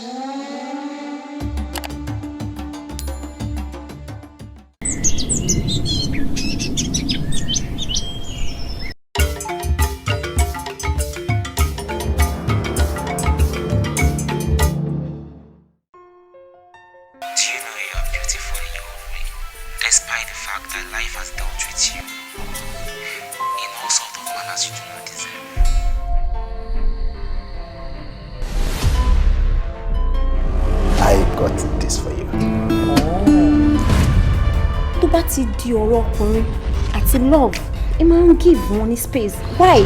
Do you know you are beautiful in your own way, despite the fact that life has dealt with you in all sorts of manners you do not deserve? I got this for you. Tó bá ti di ọ̀rọ̀ ọkùnrin àti love, ẹ máa ń give wọn ní space. Why?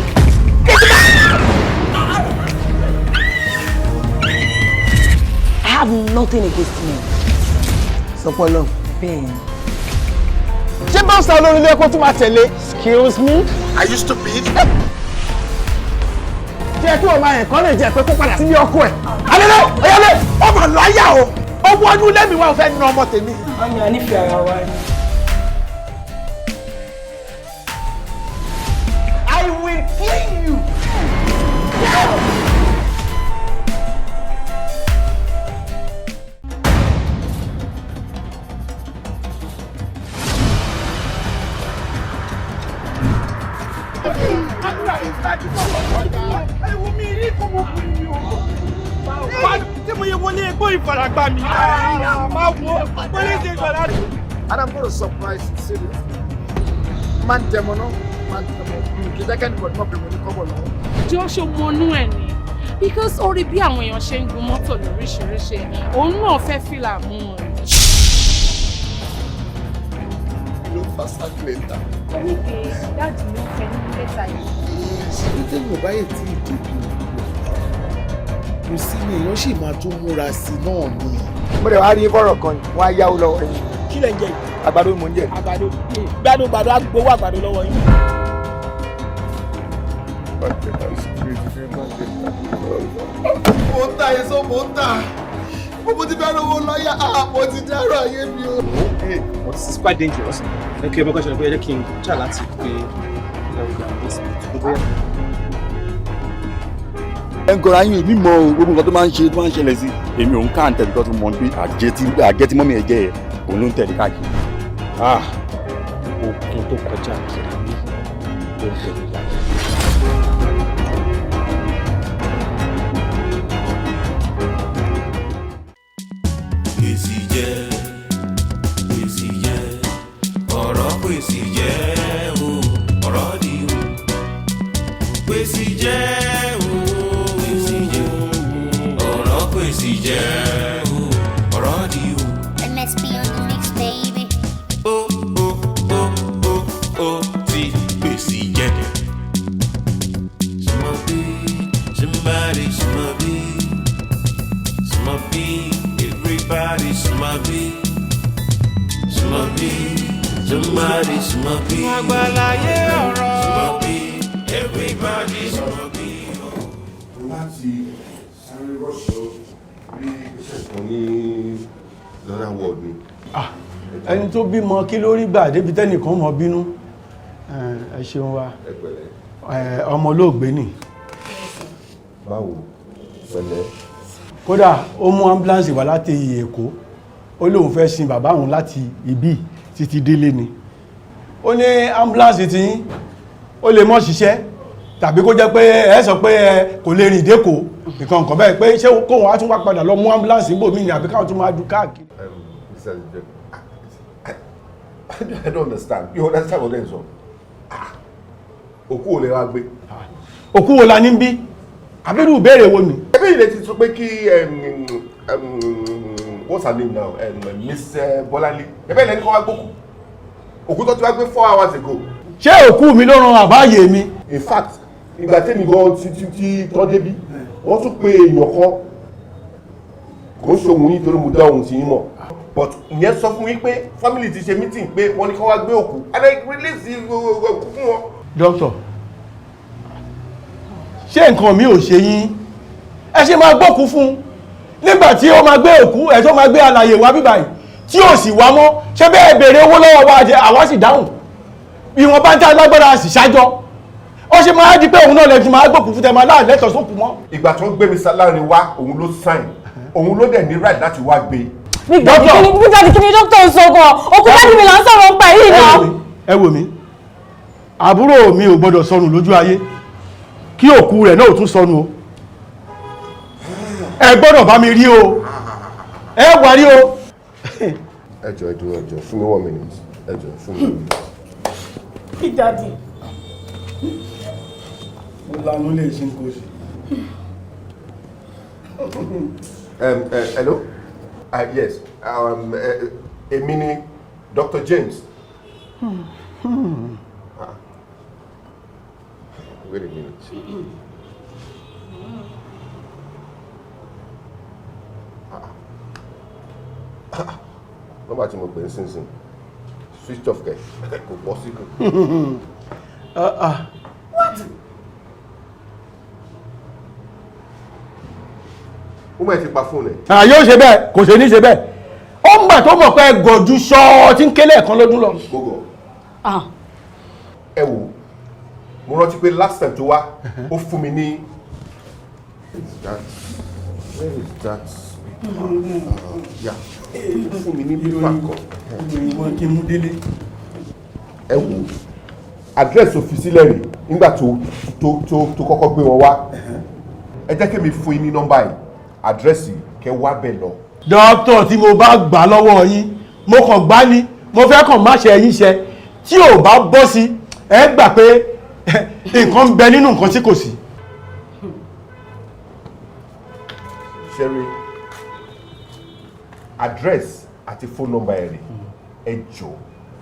I have nothing against men. Sọpọlọ. Bẹ́ẹ̀ni. Ṣé báńsà olórin ilé ẹ̀kọ́ tún máa tẹ̀lé? Excuse me? Are you stupid? Ṣé kí wọ́n máa encourage ẹ̀ pé kó padà sílé ọkọ ẹ̀? Alẹ́lẹ́ ọ̀yálẹ̀ Ọmọ láyà o. Ọwọ́ inú lẹ́mìí wa ò fẹ́ nu ọmọ tèmi. Mami, a nífẹ̀ẹ́ ara wa ni. I will kill you. Tí mo yẹ wọlé egbò ìfaragbá mi máa wo pólísì ìgbàlá rẹ. And I'm gonna surprise you, seriously. Máa ń tẹmọ náà, máa ń tẹmọ. Kì í jẹ́ kẹ́ni bọ̀dé mọ̀ pé mo ní kọ́bọ̀ lọ́wọ́. Jọ, ṣe mọnú ẹ ni? Because ó rí bí àwọn èèyàn ṣe ń gun mọ́tò lóríṣiríṣi, òun náà fẹ́ fìlà mú un. Ló fa sack letter. Oníke daddy ló fẹ́ ní lẹ́tà yìí. Ṣé téèyàn báyìí tí ì débi òkú kò sí ni èèyàn sì máa tún múra sí i náà ni. Mo dẹ̀ wá rí fọ́rọ̀ kan ni, wọ́n á yáwó lọ́wọ́ yín. Kí lẹ̀ ń jẹ yìí? Àgbàdo ni mò ń jẹ. Àgbàdo gbádùn gbàdó, á gbowó àgbàdo lọ́wọ́ yín. Mo ń ta èso, mo ń ta mo ti fẹ́ rówó lọ́yà, mo ti dárò ayé mi o. But this is quite dangerous. Ẹ kí ẹ mọ́kàn ṣẹlẹ̀ pé ẹ jẹ́ kí n try láti pé bóyá. Ẹ ń kọra yín, èmi mọ o, gbogbo nǹkan tó máa ń ṣe, tó máa ń ṣẹlẹ̀ sí èmi, òun ká ń tẹ̀lé tó mọ̀ pé àjẹ́ tí mọ́mí ẹ̀ jẹ́ ẹ̀, òun ló ń tẹ̀lé káàkiri. Ah, okun tó kọjá kiri ní ló ń tẹ̀lé láyé. Pèsè jẹ́, pèsè jẹ́, ọ̀rọ̀ pèsè jẹ́ o, ọ̀rọ̀ di o. Pèsè jẹ́ o, pèsè jẹ́, ọ̀rọ̀ pèsè jẹ́ o, ọ̀rọ̀ di o. MSP on the mix, baby. Ó ó ó ó ó ti pèsè jẹ́. Somebody, somebody, somebody, somebody, everybody, somebody, somebody, somebody, somebody. Àgbàláyé ọ̀rọ̀. Somebody, everybody, somebody. Láti sáré rọ́ṣọ rí iṣẹ́ kan ní another world ni. Ẹni tó bímọ, kí ló rí gbà débi tẹ́nìkan mọ̀ bínú? Ẹ ṣeun wa. Ẹ pẹ̀lẹ́. Ọmọ olóògbé nì. Báwo, pẹ̀lẹ́. Kódà ó mú ambulance wá láti Èkó, ó lóun fẹ́ sin bàbá òun láti ibí títí délé ni. Ó ní ambulance tí ó lè mọ́ ṣiṣẹ́ tàbí kó jẹ́ pé ẹ sọ pé ẹ kò lè rìn dÉkòó, nǹkan nǹkan bẹ́ẹ̀, pé ṣé kóun á tún wá padà lọ mú ambulance níbòmí ni àbí káwọn tún máa du káàkiri. Mr. I don't understand. You understand what I'm saying? Òkú ò lè wá gbé? Òkú wo la ní bí? Àbírú ìbéèrè wo ni? Ẹbí ilé ti sọ pé kí what's her name now? Miss Bọ́láńlé. Ẹbí ilẹ̀ ní kọ́ wá gbókù. Òkú tó ti wá gbé 4 hours ago. Ṣé òkú mi ló ran àbáyé mi? In fact, ìgbà tẹ́mi gan ti tọ́ débí, wọ́n tún pe èèyàn kan. Kò ń ṣòwò yín torí mo dá ohun tí yín mọ̀. But ìyẹn sọ fún yín pé family ti ṣe meeting pé wọ́n ní kó wá gbé òkú. And I release òkú fún wọn. Doctor, ṣé nǹkan mi ò ṣe yín? Ẹ ṣe máa gbókú fún un nígbà tí ó máa gbé òkú ẹ, tó máa gbé alàyè wá bíbáyìí tí ò sì wá mọ́? Ṣé bẹ́ẹ̀ béèrè owó lọ́wọ́ wa jẹ, àwa sì dáhùn ìwọ̀n bá ń tá lágbára, sì ṣájọ́. Ó ṣe máa di pé òun náà lẹ́tún máa gbókú fún, tẹ máa láàlẹ́tọ̀ sókù mọ́? Ìgbà tó ń gbé mi láàrin wá, òun ló sign. Òun ló dẹ̀ ní right láti wá gbé. Big Daddy, kí ni Big Daddy, kí ni dókítà ń sọ gan? Òkú daddy mi là ń sọ̀rọ̀ nípa yìí náà. Ẹ wò mí, àbúrò mi ò gbọdọ̀ sọnù lójú ayé, kí òkú rẹ̀ náà ò tún sọnù o. Ẹ gbọ́dọ̀ bá mi rí o, ẹ wà rí o. Ẹ jọ̀ọ́, ẹ dúró, ẹ jọ̀ọ́, fún mi one minute. Ẹ jọ̀ọ́, fún mi one minute. Big Daddy. Mo lanu lè ṣe nǹkan oṣù. Hello? Yes, èmi ni Dr. James. Ah. Wait a minute. Ah. Ah. Nọ́mbà tí mo pè ń sínsìn switch off kẹ̀, kò bọ́ sí kò. What? Ó mọ̀ ẹ́ ti pa fóònù ẹ̀. À, yóò ṣe bẹ́ẹ̀, kò ṣe ní ṣe bẹ́ẹ̀. Ó ń gbà tó mọ̀ pé gọ̀jú ṣọ́ọ́ tí ń kélé ẹ̀kan lọ́dún lọ. Gbogbo. Ẹ wò, mo rántí pé last time tó wá, ó fún mi ní. That, where is that? Yeah, ó fún mi ní pépà kan. Ìwọ̀n kí n mú délé. Ẹ wò, address ó fi sílẹ̀ rè nígbà tó kọ́kọ́ gbé wọn wá. Ẹ jẹ́ kí mi fún yín ní nọ́mbà yìí, address kẹ́ wá bẹ̀ lọ. Dókítà, tí mo bá gbà lọ́wọ́ yín, mo kàn gbá ní, mo fẹ́ kàn má ṣe yín ṣe. Tí ò bá bọ́ sí, ẹ gbà pé nǹkan ń bẹ nínú nǹkan tí kò sí. Ṣẹ́rí, address àti phone number ẹ̀ rè. Ẹ jọ̀ọ́,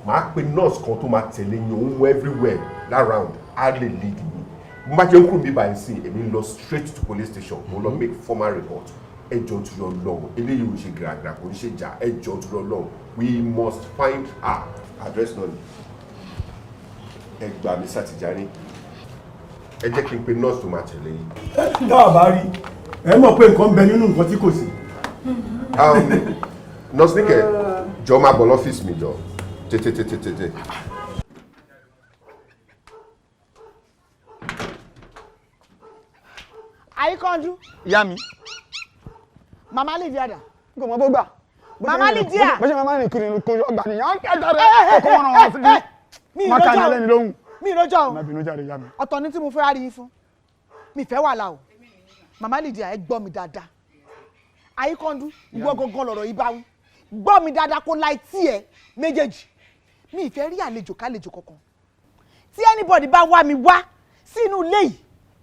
màá pe nurse kan tó máa tẹ̀lé yín òun everywhere that round, á lè lead yín. Mo bá jẹ́ ń kúrò mi báyìí sí, èmi ń lọ straight to police station, mo lọ make formal report. Ẹ jọ̀ọ́, tó yọ lọ́hùn, eléyìí ò ṣe gàràgàrà, kò ń ṣe jà. Ẹ jọ̀ọ́, tó yọ lọ́hùn, we must find her. Address náà ni ẹ gbà mí. Sátìjáni, ẹ jẹ́ kí n pe nurse tó máa tẹ̀lé yín. Tá a bá rí, ẹ mọ̀ pé nǹkan ń bẹ nínú nǹkan tí kò sí. Nurse Níkẹ́, jọ, máa bọ̀ lọ́fíìsì mi, jọ, tètè tètè tètè. Àyíkọ́njú. Ìyá mi. Màmá Lydia dà? Kò mọ bó gbà. Màmá Lydia. Bó ṣe máa rìn kiri kiri ọgbà nìyẹn. Wọ́n kẹjọ rẹ̀ ọkọ wọn ràn wọ́n síbí. Mi Má ká ní ìrọ́jọ́ ẹlẹ́ni lóhùn. Mi ìrọ́jọ́ o. Má bínú jáde, ìyá mi. Ọ̀tọ̀ ni tí mo fẹ́ rí yín fún. Mi fẹ́ wàhálà o. Màmá Lydia, ẹ gbọ́ mi dáadáa. Àyíkọ́ndú, ìwọ gangan lọ̀rọ̀ yìí bá wí. Gbọ́ mi dáadáa, kó láì tí ẹ méjèèjì. Mi ì fẹ́ rí àlejò kálejò kankan. Tí anybody bá wá mi wá sínú ilé yìí,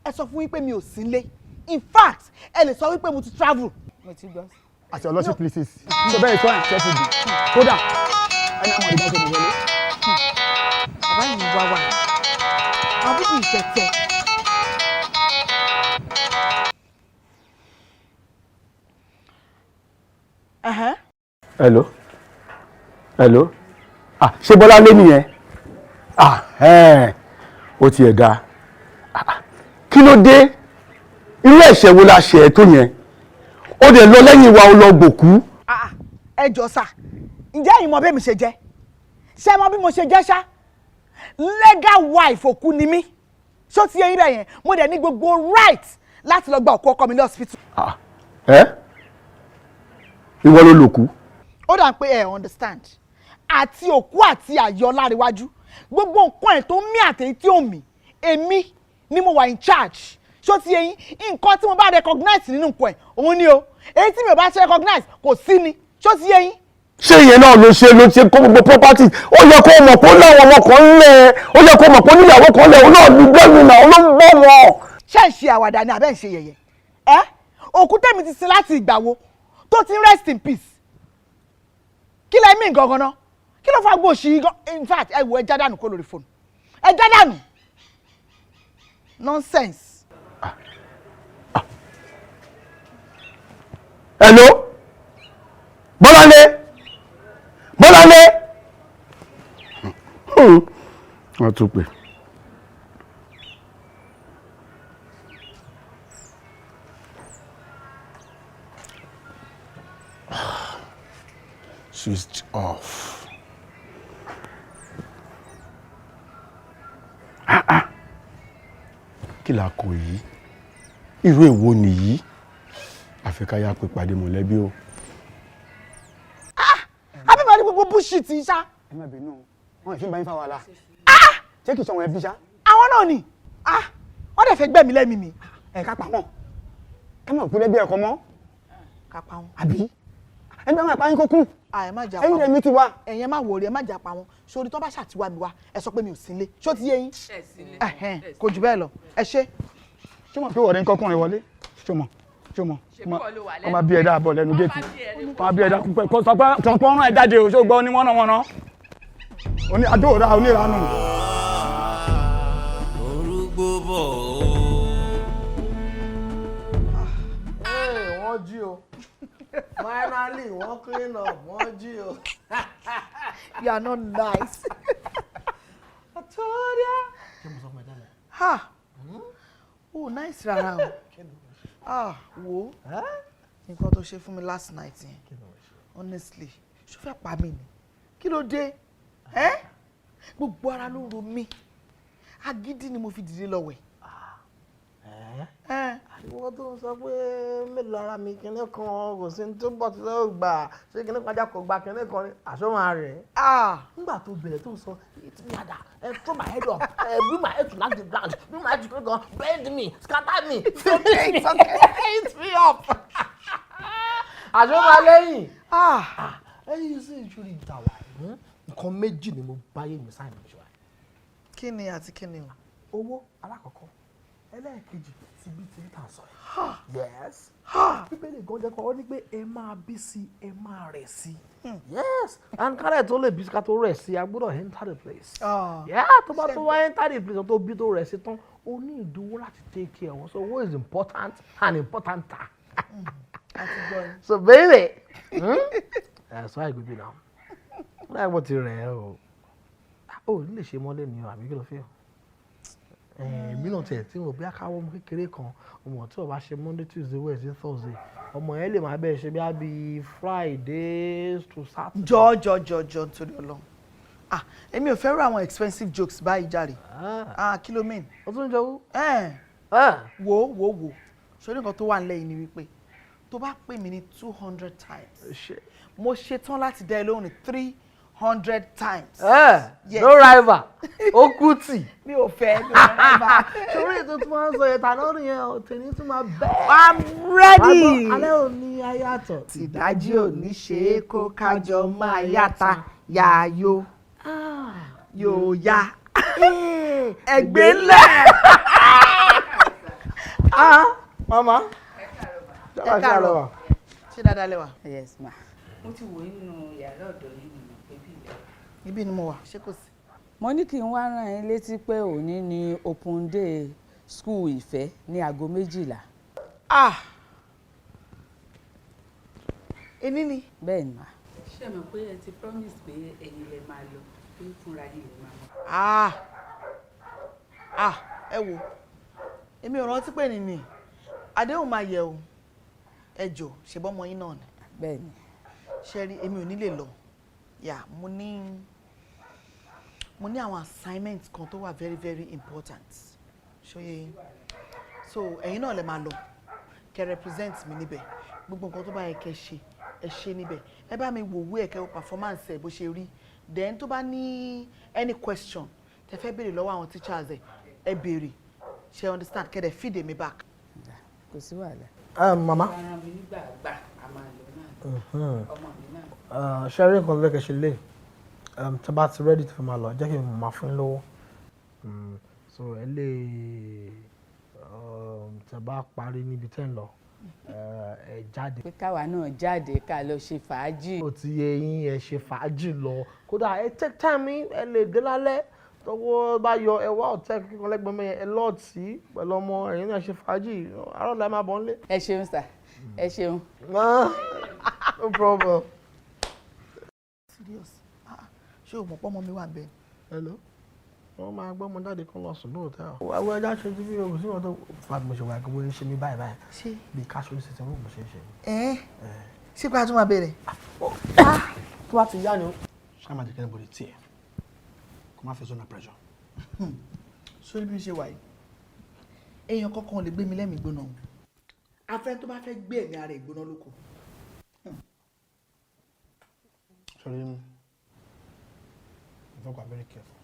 ẹ sọ fún wípé mi ò sí nílé. In fact, ẹ lè sọ wípé mo ti travel. Mo ti gbọ́. Àti ọlọ́sí places. Ṣé bẹ́ẹ̀ sọ ẹ̀ ṣẹ́fù bì? Kódà, ẹni àwọn ìdájọ́ mi wọlé. Bàbá yìí wá wà. Àwọn bíbí ìfẹ̀tẹ̀. Ẹ̀hẹ́n. Hello, hello. Ah, ṣé Bọ́lá lé nìyẹn? Ah, ẹ̀ ó tiẹ̀ dáa. Ah, kí ló dé? Irú ẹ̀ṣẹ̀ wo la ṣẹ̀ ẹ́ tó yẹn? Ó dẹ̀ lọ lẹ́yìn wa, ó lọ gbòkú. Ah, ẹ jọ sà, ǹjẹ́ ẹ̀yin mọ bí mi ṣe jẹ́? Ṣé ẹ mọ bí mo ṣe jẹ́ ṣá? Legal wife òkú ni mí. Ṣó ti yé yín bẹ́ẹ̀ yẹn? Mo dẹ̀ ní gbogbo right láti lọ gba òkú ọkọ mi ní hospital. Ẹ ìwọ ló lòkú? Ó dà pé ẹ understand. Àti òkú àti àyọ láríwájú, gbogbo nǹkan ẹ̀ tó mí àtẹ̀yí tí ò mí, èmi ni mo wà in charge. Ṣó ti yé yín? Nǹkan tí mo bá recognize nínú nǹkan ẹ̀ òun ni o. Èyí tí mi ò bá ṣe recognize, kò sí ni. Ṣó ti yé yín? Ṣé ìyẹn náà ló ṣe kó gbogbo property? Ó yẹ kó mọ̀ pé ó láwọn ọmọ kan lẹ̀, ó yẹ kó mọ̀ pé ó níyàwó kan lẹ̀, ó náà ní gbẹ́nu náà, ó ló ń bọ̀ wọ́n. Ṣé ń ṣe àwàdà ni àbẹ́ ń ṣe yẹ̀yẹ̀? Ẹ́ òkú tẹ̀mí ti sin láti ìgbà wo tó ti ń rest in peace? Kí lẹ mí gangan náà? Kí ló fà gbòòṣì yìí gan? In fact, ẹ wo, ẹ já dànù kó lórí fóònù, ẹ já dànù. Nonsense. Hello, Bọ́láńlé, Bọ́láńlé. Wọ́n tún pè. Switched off. Ah, ah. Kí la kò yìí? Irú èwo nìyí? Àfi Fẹ́ ká yá pé pàdé mọ̀lẹ́bí o. Àbí màá ní gbogbo bullshit yìí ṣá. Ẹ má bínú, wọn ìfín bá yín fa wàhálà. Ṣé kìí sọ wọn ẹbí ṣá? Àwọn náà ni. Ah, wọ́n dẹ̀ fẹ́ gbẹ̀mí lẹ́mìí mi. Ẹ ká pa wọn, ká má kú lẹ́bí ẹ̀kọ́ mọ́. Ká pa wọn. Àbí ẹni bá máa pa yín kó kú. Ah, ẹ má jà pa Ẹ̀yin wọn. rẹ̀ mi ti wá. Ẹ̀yin ẹ má wọrí, ẹ má jà pa wọn. Sórí tó bá ṣàtiwá mi wá, ẹ sọ pé mi ò sí nílé. Ṣó ti yé yín? Ẹ̀hẹ́n, kò jù bẹ́ẹ̀ lọ. Ẹ ṣé. Ṣé mo pé wọ̀rẹ́ ń kọ́kùnrin wọlé? Ṣé mo? Ṣé mo? Wọ́n máa bí ẹ̀dá àbọ̀ lẹ́nu géètì. Wọ́n máa bí ẹ̀dá kúpẹ́. Kó sọ pé ọ̀run ẹ̀ jáde o, ṣé o gbọ́ ní wọ́nàwọ́nà? Oní adóòrà oníranù. Orúgbó bọ̀ ó. Hey, wọ́n jí o. Finally, wọ́n clean up, wọ́n jí o. You are not nice. I told ya. Ṣé mo sọ fún ẹ tẹ́lẹ̀? Ha! Oh, nice rárá o. Ah, wo. Nǹkan tó ṣe fún mi last night yẹn. Honestly, ṣó fẹ́ pa mí ni? Kí ló dé? Ẹ́, gbogbo ara ló ń ro mí. Agídí ni mo fi dìde lọ wẹ̀. Ìwọ tó ń sọ pé mélòó ara mi, kinní kan kò sí ní tó bọ̀ tí ó gbà, ṣé kinní kan ajá kò gba kinní kan ni àṣọ máa rẹ̀. Nígbà tó bẹ̀rẹ̀ tó ń sọ, "Hit me harder, throw my head up, bring my head to knack the ground, bring my head to kinní kan, bend me, scatter me." It's okay, it's okay. Hit me up. Àṣọ máa lẹ́yìn. Ẹyin sí ìṣòro ìta wà, nǹkan méjì ni mo báyé mi sáyẹn mi ṣe wá. Kí ni àti kí ni o? Owó alákọ̀ọ́kọ́, ẹlẹ́ẹ̀kejì ti bí ti ń tà sọ yìí. Yes, Bíbélì gan jẹ́ kọ́ ọ ní pé ẹ máa bí sí, ẹ máa rẹ̀ sí. Yes, and kárẹ̀ tó lè bí ká tó rẹ̀ sí, a gbọ́dọ̀ enter the place. Yeah, tó bá tó wá enter the place, tó bí tó rẹ̀ sí tán, o ní ìdúró láti take care wọn. So owó is important and importanter. So baby, so how you go be now? Láì bó ti rẹ̀ ẹ́ o, ò ní lè ṣe mọ́lẹ̀ ni o, àbí kí ló fẹ́ o? Èmi náà tiẹ̀ tí mo bí akáwọ́ ọmọ kékeré kan, ọmọ tí o bá ṣe Monday, Tuesday, Wednesday, Thursday, ọmọ yẹn lè máa bẹ́ẹ̀ ṣe bí Friday to Saturday. Jọ jọ jọ jọ, nítorí Ọlọ́run. Ah, èmi ò fẹ́ rú àwọn expensive jokes báyìí jàre. Ah, kí ló mean? O tún jọ wú. Wo wo wo, ṣé nǹkan tó wà nílẹ̀ yìí ni wípé tó bá pè mí ní 200 times, mo ṣetán láti dá ẹ lóhùn ní 300 times. Yes. No rival, ó kú tì. Mi ò fẹ́ rival. Ṣòro ètò tí wọ́n ń sọ yẹn tàná nìyẹn o, tèmi tún máa bẹ́ẹ̀. I'm ready. Alẹ́ òní ayàtọ̀. Tìdájí ò ní ṣe é kó kájọ máa yáta yáyó yóò yá ẹgbẹ́ ńlẹ̀. Ah, mama. Ẹ káàárọ̀. Ṣé dáadáa lẹ wà? Yes, ma. Mo ti wò nínú yàrá ọ̀dọ̀ yìí nínú pé bí ilẹ̀. Ibi ni mo wà, ṣé kò sí? Mo ní kí n wá rán yín létí pé òní ni open day school Ìfẹ́ ní aago 12. Ah, ení ni. Bẹ́ẹ̀ ni, ma. Ṣé ẹ mọ̀ pé ẹ ti promise pé ẹ̀yin lẹ máa lọ, pé fúnra yín lẹ máa lọ? Ah ah, ẹ wo, èmi ò rántí pé nìní àdéhùn máa yẹ o. Ẹ jọ, ṣe bọ́mọ yín náà ni. Bẹ́ẹ̀ ni. Ṣe rí, èmi ò ní lè lọ. Yà, mo ní àwọn assignment kan tó wà very very important, ṣóyè yín? So ẹ̀yin náà lè máa lọ kẹ́ represent mi níbẹ̀. Gbogbo nǹkan tó bá yẹ kẹ́ ṣe, ẹ ṣe níbẹ̀. Ẹ bá mi wò wó ẹ̀, kẹ́ wo performance ẹ̀ bó ṣe rí. Then tó bá ní any question tẹ́ fẹ́ béèrè lọ́wọ́ àwọn teachers, ẹ ẹ béèrè. Ṣe understand? Kẹ́ dẹ̀ feed me back. Kò sí wàhálà. Mama. Ara mi nígbà gbà a máa lọ náà. Ọmọ mi náà. Ṣe rí nǹkan lẹ́kẹ̀ẹ́ ṣe lè tí a bá ti ready tó fi máa lọ, jẹ́ kí n máa fún yín lówó. So ẹ lè tí a bá parí níbi tẹ́ ń lọ, ẹ jáde. Pé káwa náà jáde ká lọ ṣe fàájì. Ó ti yé yín, ẹ ṣe fàájì lọ. Kódà ẹ take time yín, ẹ lè dé lálẹ́, tọwọ́ bá yọ, ẹ wá ọ̀tẹ́ kíkan lẹ́gbẹ̀ẹ́ mẹ́yẹn, ẹ lọ́ọ̀tì pẹ̀lú ọmọ ẹ̀yin náà, ṣe fàájì. Àárọ̀ la máa bọ̀ nílé. Ẹ ṣeun sir, ẹ ṣeun. No problem. Serious? Ah, ṣé o mọ̀ pé ọmọ mi wà bẹ́ẹ̀? Hello, wọ́n máa gbọ́ ọmọ jáde kan lọ sùn lóòótọ́. Àwọn ẹja ṣe ti bí o sí wọn tó fà bí mo ṣe wà kí wọ́n ṣe mí báyìí báyìí. Ṣé bí káṣọ ní sísè mo ṣe ń ṣe mí. Ẹ ṣé pé a tún máa bẹ̀rẹ̀? Tó bá ti yá ni o. Ṣá máa jẹ́ kí anybody tiẹ̀ kó má fẹ́ sọ́nà pressure. Sórí bí mo ṣe wà yìí, èèyàn kankan ò lè gbé mi lẹ́mìí gbóná o. Afẹ́ tó bá fẹ́ gbé ẹ̀mí ara ìgbóná lóko. Sorry, mo fẹ́ kó very careful.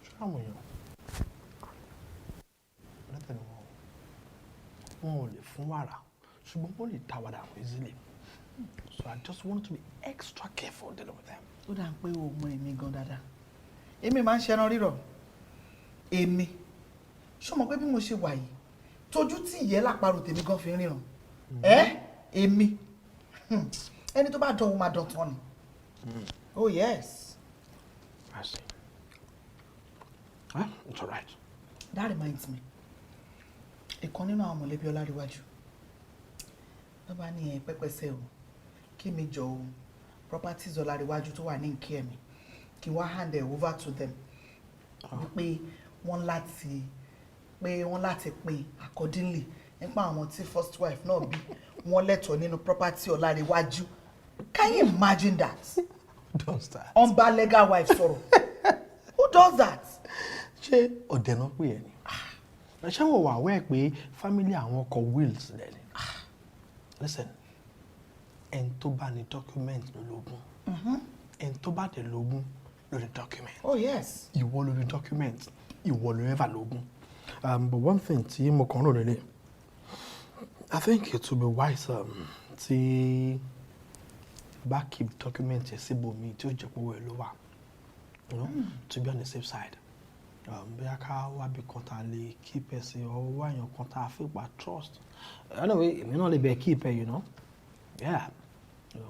Ṣé àwọn èèyàn lẹ́tẹ̀ ni wọn ò lè fún wàrà, ṣùgbọ́n wọ́n lè ta wàrà easily. So I just want to be extra careful dealing with them. Ó dà ń pé o mọ èmi gan dáadáa. Èmi máa ń ṣẹran rírọ̀. Èmi, ṣó mọ̀ pé bí mo ṣe wà yìí, tójú tí ìyẹ́ láparò tèmi gan fi ń ríran ẹ́? Èmi, ẹni tó bá dán, òun máa dán tán ni. Oh yes. I see. Ah, it's all right. That reminds me, ìkan nínú àwọn mọ̀lẹ́bí Ọláríwájú ló bá ní ẹ pẹ́pẹ́sẹ́ o, kí mi jọ o, properties Ọláríwájú tó wà ní nkí ẹ̀mí, kí wọ́n hand it over to them, wípé wọ́n láti pín accordingly nípa àwọn tí first wife náà bí, wọ́n lẹ́tọ̀ọ́ nínú property Ọláríwájú. Can you imagine that? Who does that? Ọ̀n bá legal wife sọ̀rọ̀. Who does that? Ṣé ọ̀dẹ̀ náà pè ẹ́ ni? Ṣé wọ́n wà wẹ́ pé family àwọn kọ will sílẹ̀ ni? Listen, ẹni tó bá ní document ló lógún. Ẹni tó bá dẹ̀ lógún ló ní document. Oh yes. Ìwọ ló ní document, ìwọ ló ever lógún. But one thing tí mo kàn ń rò lélẹ̀, I think it would be wise tí bá keep document yẹn síbòmíì tí ó jẹ́ pé owó ẹ̀ ló wà, to be on the safe side. Bóyá ká wábi kan tá a lè keep ẹ sí, or wá èèyàn kan tá a fi pa trust. Anyway, èmi náà lè bẹ̀ keep ẹ, yeah,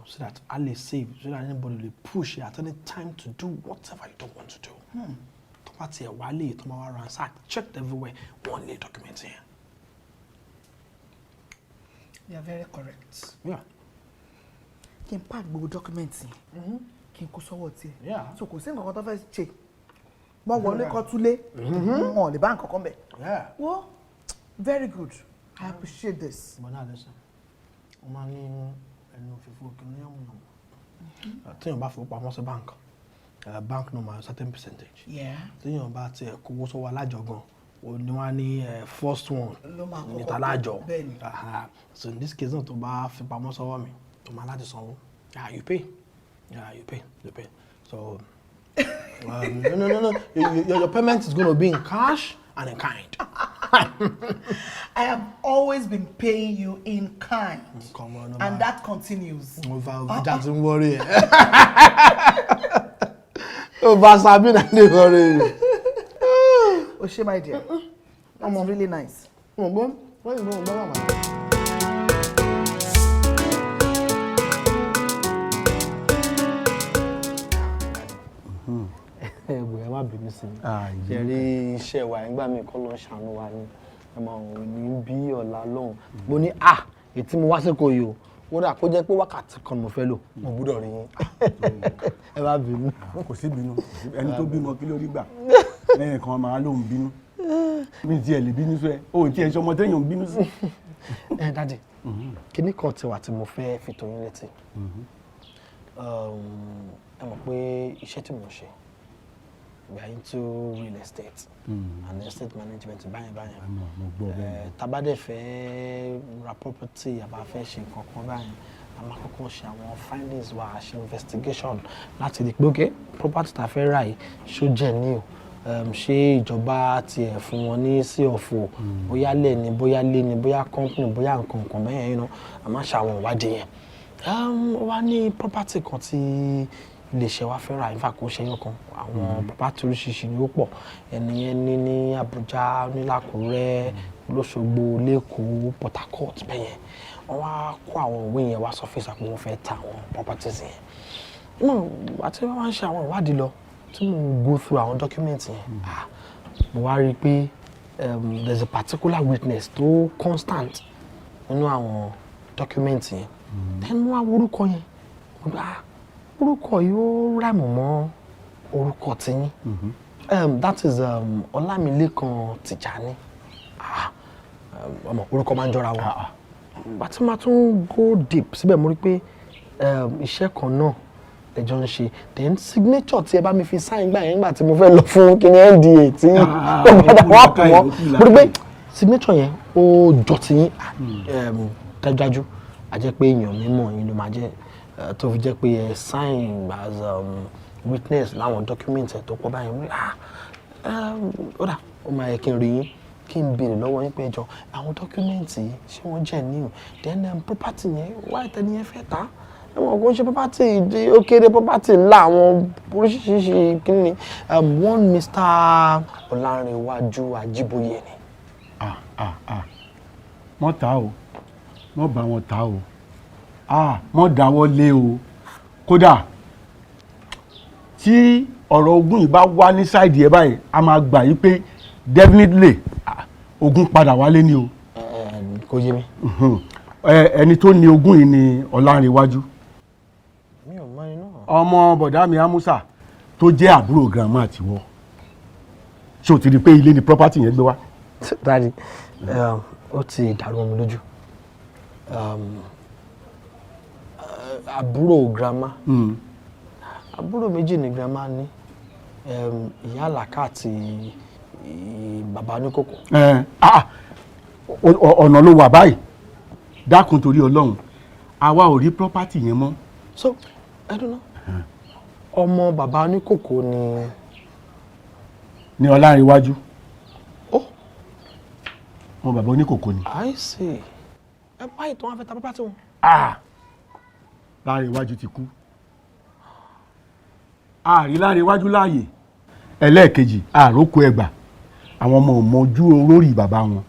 so that a lè save, so that anybody lè push you at any time to do whatever you don't want to do. Tó bá tiẹ̀ wá lè tó máa wá ransack, check everywhere, wọ́n lè document yẹn. You are very correct. Kí n pack gbogbo document yẹn, kí n kó sọ́wọ́ tiẹ̀. So kò sí nǹkan kan tó fẹ́ ṣe. Wọ́n wọlé kọ́ túlé. Wọn ò lè bá nǹkan kan bẹ̀. Well, very good. I appreciate this. But now listen, wọ́n máa ní ẹnu òfìfo kìíní yànmùyànmù. Téèyàn bá fowó pamọ́ sí bank, bank náà máa certain percentage. Téèyàn bá tiẹ̀ kówó sọ́wọ́ alájọ gan, o ní wọ́n á ní first one Ló máa kọ́kọ́ ní talájọ. Bẹ́ẹ̀ni. Aha. So in this case náà, tó bá fi pamọ́ sọ́wọ́ mi, tó máa láti sanwó. Yeah, you pay. Yeah, you pay. You pay. So no. Your payment is going to be in cash and in kind. I have always been paying you in kind. Come on, no. And that continues. Over, doesn't worry. Over Sabina, dey worry. O ṣé, my dear. That's really nice. Mo gbọ́, wọ́n yìí gbọ́ màmá. Ẹ wò, ẹ má bínú sí mi. Ṣe rí iṣẹ́ wa nígbà míì, kọ́ ló ń ṣàánú wa ni. Ẹ máa wò ní bí ọ̀la lọ́hùn. Mo ní à ètí mo wá síkò yìí o, kódà kó jẹ́ pé wákàtí kan mo fẹ́ lò, mo gbúdọ̀ rí yín. Ẹ má bínú. Kò sí bínú. Ẹni tó bímọ, kí ló rí gbà lẹ́yìn kan máa lóun bínú? Mi tiẹ̀ lè bínú sọ ẹ o, tiẹ̀ ṣọmọ téèyàn ń bínú sí. Ẹ daddy, kíní kan ti wà tí mo fẹ́ fi tó yín létí. Ẹ mọ̀ pé iṣẹ́ tí mo ń ṣe, we are into real estate and estate management báyẹn báyẹn. Mo gbọ́ bẹ́ẹ̀. Tá bá dẹ̀ fẹ́ ra property, àbá fẹ́ ṣe nǹkan kan báyẹn, a máa kọ́kọ́ ṣe àwọn findings wa, ṣe investigation láti rí i pé, ok, property tá a fẹ́ rà yìí, ṣó jẹ́ ní o, ṣé ìjọba tiẹ̀ fún wọn ní C of O, bóyá lẹ̀ ni, bóyá lé ni, bóyá company, bóyá nǹkan kan bẹ́yẹn, a máa ṣe àwọn ìwádìí yẹn. Ó wá ní property kan tí iléeṣẹ́ wa fẹ́ rà. In fact, kò ṣe ẹyọ kan, àwọn property oríṣiríṣi ni ó pọ̀. Ẹni yẹn ní Abuja, ní l'Ákúrẹ́, lọ́ṣogbo, l'Ékòó, Port Harcourt bẹ́yẹn. Wọ́n wá kó àwọn ìwé yẹn wá sọ́fíìsì àpò, wọ́n fẹ́ ta àwọn properties yẹn. No, àti wọ́n wá ń ṣe àwọn ìwádìí lọ tí mo go through àwọn documents yẹn, ah, mo wá rí i pé there's a particular witness tó constant nínú àwọn document yẹn. Then mo wá wo orúkọ yẹn, mo gbà, ah, orúkọ yìí, ó rhyme mọ́ orúkọ tiyín. That is Ọlámilékan Tìjání. Ah, ọmọ orúkọ máa ń jọra wọn. Bàtí máa tún go deep síbẹ̀, mo rí pé iṣẹ́ kan náà ẹjọ́ ń ṣe. Then signature tí ẹ bá mi fi sign gbà yẹn, nígbà tí mo fẹ́ lọ fún kíní NDA tí ó padà wá pọ̀ mọ́, mo rí pé Signature yẹn ó jọ ti yín dájúdájú, a jẹ́ pé èèyàn mímọ̀ yín ló máa jẹ́ tó fi jẹ́ pé ẹ sign as witness láwọn document ẹ̀ tó pọ̀ báyìí. Mo ní, ah, ó dà, ó máa yẹ kí n rí yín, kí n béèrè lọ́wọ́ yín pé, ẹ jọ̀ọ́, àwọn document yìí, ṣé wọ́n jẹ́ new? Then property yẹn, why tẹ́ni yẹn fẹ́ tà? Ẹ mọ̀ kó ń ṣe property ó kéré, property ńlá, àwọn oríṣiríṣi kíni. One Mr. Ọlárẹ̀wájú Ajíbóyè ni. Ah ah ah, mọ́ ta o, mọ́ bá wọn ta o. Ah, mọ́ dáwọ́ lé o. Kódà tí ọ̀rọ̀ ogún yìí bá wá ní side ẹ̀ báyìí, a máa gbà yí pé definitely, ah, ogún padà wálé ni o. Kò yé mi. Ẹni tó ní ogún yìí ni Ọlárẹ̀wájú. Mi ò mọ ẹni náà. Ọmọ bọ̀dá mi Amusa tó jẹ́ àbúrò grandma tiwọ́. Ṣé o ti rí i pé ilé ni property yẹn gbé wá? Daddy, ó ti dàrú mọ́ mi lójú. Àbúrò grandma? Àbúrò méjì ni grandma ní, ìyá àlàkà àti bàbá oníkókó. Ẹ ah, ọ̀nà ló wà báyìí. Dákun, torí Ọlọ́run, àwa ò rí property yẹn mọ́. So I don't know, ọmọ bàbá oníkókó ni? Ní Ọlárẹ̀wájú. Ọmọ bàbá oníkòkò ni. I see. Ẹ báyìí tó wọn fẹ́ ta property wọn. Ah, Lárẹ̀wájú ti kú, àrí Lárẹ̀wájú láàyè. Ẹlẹ́ẹ̀kejì, àrókò ẹgbà àwọn ọmọ ò mọjú olórí bàbá wọn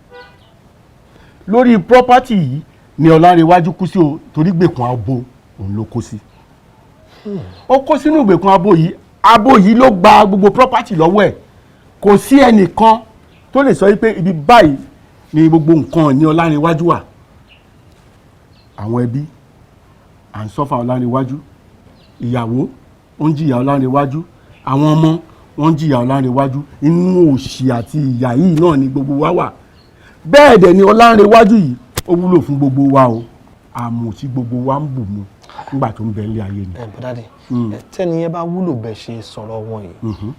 lórí property yìí ni Ọlárẹ̀wájú kú sí o, torí gbèkùn abo òun ló kó sí. Ó kó sínú ìgbèkùn abo yìí. Abo yìí ló gba gbogbo property lọ́wọ́ ẹ̀. Kò sí ẹnìkan tó lè sọ wípé ibi báyìí ni gbogbo nǹkan ní Ọlárẹ̀wájú wà. Àwọn ẹbí à ń suffer Ọlárẹ̀wájú, ìyàwó ó ń jìyà Ọlárẹ̀wájú, àwọn ọmọ wọ́n ń jìyà Ọlárẹ̀wájú. Inú òṣì àti ìyà yìí náà ni gbogbo wa wà. Bẹ́ẹ̀ dẹ̀ ni Ọlárẹ̀wájú yìí, ó wúlò fún gbogbo wa o. Àmọ́ tí gbogbo wa ń bù mu nígbà tó ń bẹ nílé ayé ni. Ẹ bọ́ daddy, tẹ́ni yẹn bá wúlò bẹ́ẹ̀ ṣe sọ̀rọ̀ wọn yìí,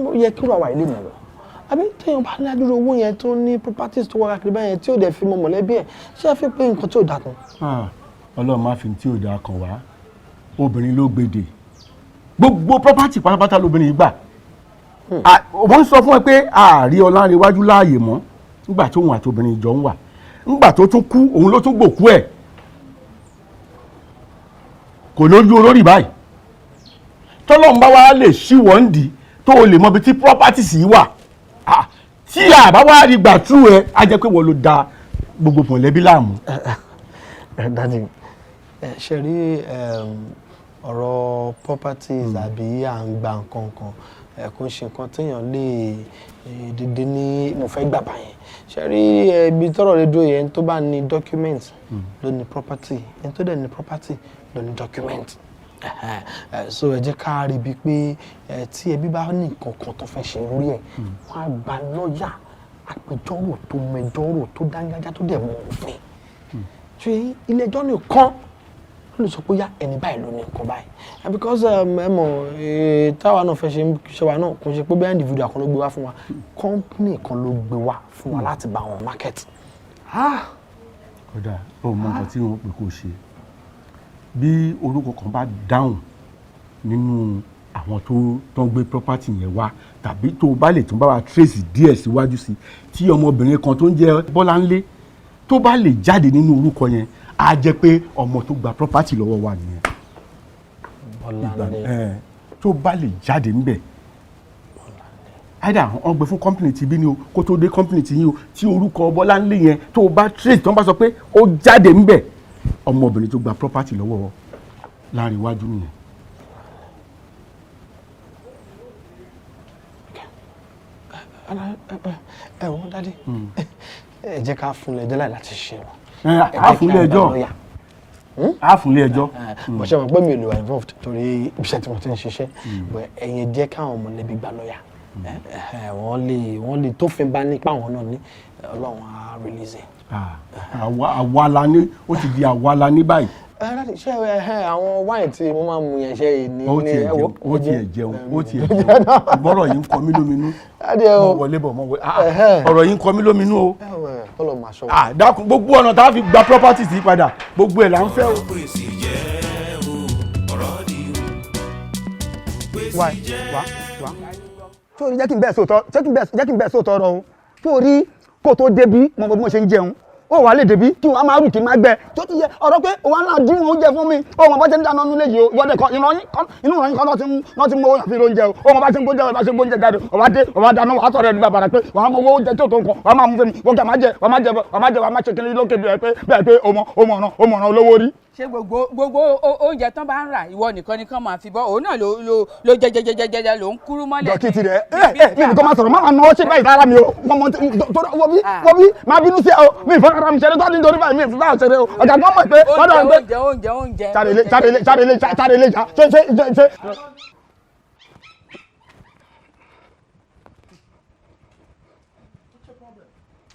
ó yẹ kí wàá ilé mọ̀ wọ́n, àbí? Téèyàn bá ní adúrò owó yẹn, tó ní properties tó wá káàkiri báyẹn, tí ò dẹ̀ fi mọ mọ̀lẹ́bí ẹ̀, ṣé ẹ fi pé nǹkan tí ò dáa tán? Ah, Ọlọ́run má fi tí ò dáa kàn wá. Obìnrin ló gbèdè gbogbo property pátápátá lóbìnrin yìí gbà. Ah, wọ́n ń sọ fún ẹ pé ààrí Ọlárẹ̀wájú láàyè mọ́ nígbà tó òun àti obìnrin jọ ń wà. Nígbà tó tún kú, òun ló tún gbòkú ẹ̀. Kò lójú olórí báyìí. Tọ́lọ́run bá wá lè ṣíwọ́ ń dì tó o lè mọ ibi tí properties yìí wà. Ah, tí àbá wá rí gbà tú ẹ, á jẹ́ pé wọ́n ló da gbogbo mọ̀lẹ́bí láàmú. Daddy, ẹ ṣe rí ọ̀rọ̀ properties àbí à ń gba nǹkan kan, ẹ kò ń ṣe nǹkan téèyàn lè dédé ní mo fẹ́ gbà báyẹn. Ṣe rí ibi tọ́rọ̀ lè dúró yẹn, tó bá ní document ló ní property, ẹni tó dẹ̀ ní property ló ní document. So ẹ jẹ́ ká rí bíi pé tí ẹbí bá ní nǹkan kan tó fẹ́ ṣe lórí ẹ̀, wọ́n á gba lọ́ọ̀yà, agbẹjọ́rò tó mẹjọ́rò, tó dángájá, tó dẹ̀ mọ òfin. Ṣé ilé ẹjọ́ nìkan ló lè sọ pé yá, ẹni báyìí ló ní nǹkan báyìí? Because ẹ mọ̀, táwa náà fẹ́ ṣe ṣe wa náà, kò ṣe pé bẹ́ẹ̀ individual kan ló gbé wá fún wa, company kan ló gbé wá fún wa láti bá wọn market. Kódà ó mọ nǹkan tí wọ́n pè kó ṣe. Bí orúkọ kan bá dáhùn nínú àwọn tó ń gbé property yẹn wá, tàbí tó o bá lè tún bá wa trace díẹ̀ síwájú sí, tí ọmọbìnrin kan tó ń jẹ́ Bọ́láńlé tó bá lè jáde nínú orúkọ yẹn, á jẹ́ pé ọmọ tó gba property lọ́wọ́ wa nìyẹn. Bọ́láńlé. Tó bá lè jáde ńbẹ̀, either wọ́n gbé fún company tí bí ni o, kó tó dé company tí yín o, tí orúkọ Bọ́láńlé yẹn tó o bá trace, tó ń bá sọ pé ó jáde ńbẹ̀, ọmọbìnrin tó gba property lọ́wọ́ láàrin iwájú nìyẹn. Ẹ wọ́n, daddy, ẹ jẹ́ ká fún ilé ẹjọ́ láì láti ṣe wọn. Á fún ilé ẹjọ́, á fún ilé ẹjọ́. Mo ṣe mọ̀ pé mi ò lè wà involved torí iṣẹ́ tí mo ti ń ṣiṣẹ́, but ẹ̀yin jẹ́ káwọn mọ̀lẹ́bí gba lọ́ọ̀yà. Wọ́n lè tófin bá nípa àwọn náà ní Ọlọ́run á release ẹ̀. Àwa la ní, ó ti di àwa la ní báyìí. Ẹ láti ṣe ẹ àwọn wáìnì tí mo máa ń mu yẹn ṣe ní Ó ní tiẹ̀ ẹ wo. jẹun, ó tiẹ̀ jẹun, ó tiẹ̀ jẹun. Bọ́rọ̀ yìí ń kọ mí lóminú. Daddy, ẹ o. Mo wọlé bọ̀, mo wọlé. Ah, ah, ọ̀rọ̀ yìí ń kọ mí lóminú o. Kọ́lọ̀ máa ṣọ́. Ah, dákun, gbogbo ọ̀nà tá a fi gba property sí padà, gbogbo ẹ̀ là ń fẹ́ o. Wá wá wá, tó rí, jẹ́ kí n bẹ́ẹ̀ sóòótọ́, jẹ́ kí n bẹ́ẹ̀ sóòótọ́ ọ̀rọ̀ o. Tó rí, kó tó débí, mo mọ bí mo ṣe ń jẹun. Ó wà lè débí kí wọ́n á máa rù kí n máa gbẹ tó ti yẹ ọ̀rọ̀ pé òun á náà dín oúnjẹ fún mi. Ó mọ bá ṣe ń dáná nílé yìí o. Ìwọ́de kan ìran yín kan inú ìran yín kan náà ti mú owó àfi oúnjẹ o. Ó mọ bá ṣe ń gbóúnjẹ, bá ṣe ń gbóúnjẹ jáde. Ó wá dé, ó wá dáná, wàá sọ̀rọ̀ ẹni bàbàrà pé wàá mọ owó oúnjẹ tí ò tó nǹkan, wàá máa mú fún mi. Wọ́n kẹ́ máa jẹ, wàá máa jẹ, wàá máa jẹ, wàá máa ṣe kiri lókè bí ẹ pé bẹ́ẹ̀ pé ó mọ, ó mọ ọ̀ràn, ó mọ ọ̀ràn olówó rí. Ṣé gbogbo oúnjẹ tán bá ń rà, ìwọ nìkan nìkan máa fi bọ́ òun náà ló jẹjẹjẹjẹjẹ ló ń kúrú mọ́lẹ̀. Jọ kí tirẹ̀ ẹ ẹ mi nìkan máa sọ̀rọ̀, má máa náwó ṣe báyìí rárá mi o. Mo mọ tó wọ́n bí, wọ́n bí máa bínú sí ẹ o. Mi ìfẹ́ rárá mi ṣeré tó ní nítorí báyìí, mi ìfẹ́ báyìí ṣeré o. Ọ̀gá kan mọ̀ pé wọ́n dọ̀ pé Oúnjẹ, oúnjẹ, oúnjẹ. Sáré ilé, sáré ilé, sáré ilé, sáré ilé, ṣe ṣe ṣe ṣe.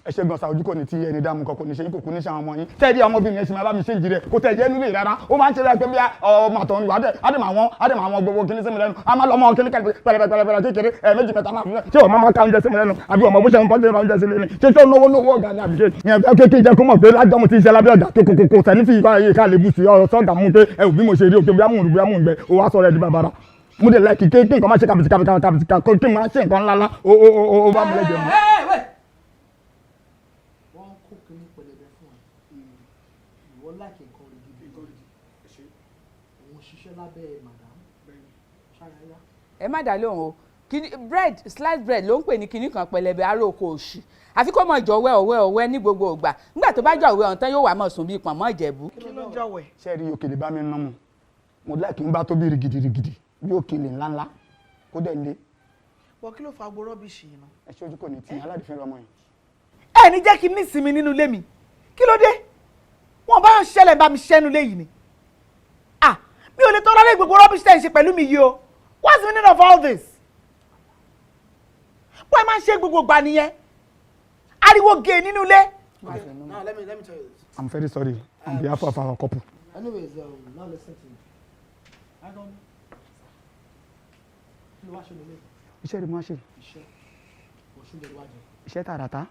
Ẹ ṣe gan sa, ojú kò ní tí ẹni dààmú kan kò ní ṣe yín, kò kú ní ṣe àwọn ọmọ yín. Tẹ́ẹ̀dí ọmọbìnrin yẹn ṣe máa bá mi ṣe ń jìrẹ̀ kò tẹ̀ jẹ́ nílé rárá. Ó máa ń ṣe bẹ́ẹ̀ pé bí ọmọ àtọ̀ ń wà á dẹ̀ máa wọ́n á dẹ̀ máa wọ́n gbogbo kíní sí mi lẹ́nu. A máa lọ ọmọ kíní pẹ̀lẹ́pẹ̀lẹ́pẹ̀lẹ́ kékeré ẹ̀ méjì mẹ́ta máa fi lẹ́. Ṣé ọmọ máa ka oúnjẹ sí mi lẹ́nu àbí ọmọ bó ṣe ń bọ́ sí oúnjẹ sí mi lẹ́nu? Ṣé ṣé náwó náwó ọ̀gá ni àbí ṣe ìyẹn kékeré jẹ́ kó mọ̀ pé lájọ́ mo ti ṣe lábẹ́ ọ̀gá tó kòkòkò sẹ́ni fi ìkọ́ ayé ká lè bù sí ọ̀rọ̀ sọ́gà mú pé ẹ ò bí mo ṣe rí òkè bí amúhùn bí amúhùn gbẹ ó wá sọ̀rọ̀ ẹ̀ di bàbàrà. Mo dẹ̀ láì kí nǹkan má ṣe kàbìtì kàbìtì kàbìtì kí n máa ṣe nǹkan ńláńlá ó ó ó ó bá mi lẹ́jẹ̀ mọ́. Wọ́n kó kinní pẹlẹbẹ fún ẹ, ìwọ láìkí nǹkan rí gidi, òun ṣiṣẹ́ lábẹ́ madam ṣáyáyá. Ẹ má dá lóhùn o. Kíní bread, slice bread ló ń pè ní kinní kan pẹlẹbẹ aróko òṣì, àfi kó mọ jọ̀wẹ́ ọ̀wẹ́ ọ̀wẹ́ ní gbogbo ìgbà. Nígbà tó bá jọ̀wẹ́ ọ̀hún tán, yóò wá mọ̀ sùn bíi pọ̀nmọ́ Ìjẹ̀bú. Kí ló ń jọ̀wẹ́? Ṣé rí òkèlè bá mi ń ná mu, mo láì kí n bá tó bí rigidi rigidi bí òkèlè ńláńlá kó dẹ̀ lé. Wọ́n kí ló fa gbogbo rubbish yìí náà? Ẹ ṣe, ojú kò ní tì yín, aládìfín ọmọ yìí. Ẹ ní jẹ́ kí n ní ìsinmi nínú ilé mi. Kí ló dé? Wọn bá ń ṣẹlẹ̀ bá mi ṣẹ́nu ilé yìí ni. Ah, mi ò lè tọ́lá lé gbogbo rubbish tẹ̀ ń ṣe pẹ̀lú mi yìí o. What's the meaning of all this? Bó ẹ máa ń ṣe gbogbo ìgbà nìyẹn, ariwo gè nínú ilé. Okay, now let me tell you this. I'm very sorry on behalf of our couple. Anyways, now listen to me. I don't. Kí ló wá ṣe nílé? Iṣẹ́ rẹ̀ máa ṣe. Iṣẹ́. Oṣù lè wá jẹ. Iṣẹ́ tààràtà.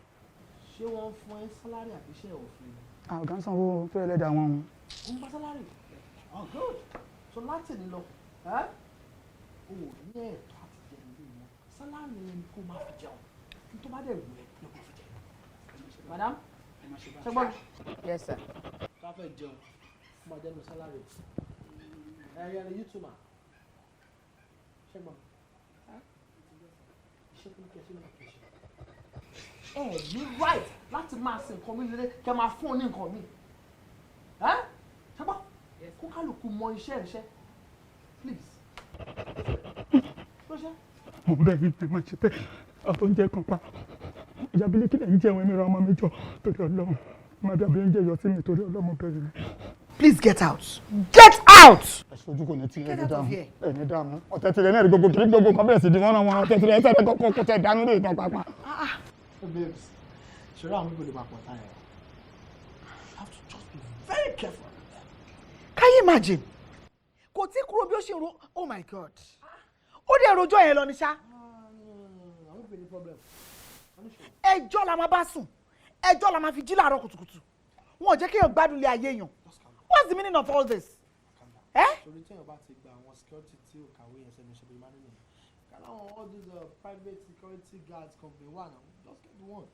Ṣé wọ́n fún ẹ salary àbí iṣẹ́ òfin ni? Ọ̀gá ń sanwó tó ẹlẹ́dàá wọn. Ó ń gba salary. Oh, good. So láti ní lọ, ẹ́ o ò ní ẹ̀tọ́ àti jẹ nílé wọn. Salary yẹn ni kó máa fi jẹun. Ní tó bá dẹ̀ wù ẹ́ ni kó fi jẹ. Madam, ṣé gbọ́ mi? Yes, sir. Ká fẹ́ jẹun, ó máa jẹ́ nu salary. Ẹ yẹn ni you too ma. Ṣé gbọ́ mi? Iṣẹ́ tó ní kí ẹ ṣe ní kí ẹ ṣe. Ẹ ní right láti máa sin nǹkan mi nílé kẹ máa fún ọ ní nǹkan mi. Ẹ ṣé gbọ́? Kó kálukú mọ iṣẹ́ iṣẹ́. Please. Ló ṣe? Mo bẹ̀ yín, ẹ má ṣe bẹ́ẹ̀. Ọ̀tọ̀ oúnjẹ kan pa ìyá bílíkì lẹ́yìn jẹun ẹ̀mí ra ọmọ mi jọ torí Ọlọ́run má dàbí oúnjẹ yọ sí mi torí Ọlọ́run bẹ̀rẹ̀ mi. Please get out. Get out! Ẹ ṣe, ojú kò ní tí Get ẹni out of dààmú here. Ẹni dààmú ọ̀tẹ̀ tirẹ̀ náà rí gbogbo kiri gbogbo kan bẹ̀rẹ̀ sí di wọ́n náà wọn ọ̀tẹ̀ tirẹ̀ ẹsẹ̀ rẹ̀ kọ́kọ́ kọ́tẹ̀ dánú lè tán pápá. Babes, ṣọlá àwọn people lè máa pọ̀ táyà. You have to just be very careful. Can you imagine? Kò tí kúrò bí ó ṣe ro, oh my God. Ó dẹ̀ rojọ́ yẹn lọ ní ṣá. Àwọn people ní problem. Ẹjọ́ la máa bá sùn. Ẹjọ́ la máa fi jí láàárọ̀ kùtùkùtù. Wọn ò jẹ́ kéèyàn gbádùn ilé ayé èèyàn. What's the meaning of all this? Eh? Torí téèyàn bá ti gba àwọn security tí ò kàwé yẹn sẹ́nu ṣe bí máa nínú. Kàlá àwọn all these private security guards company wà náà. Just get one.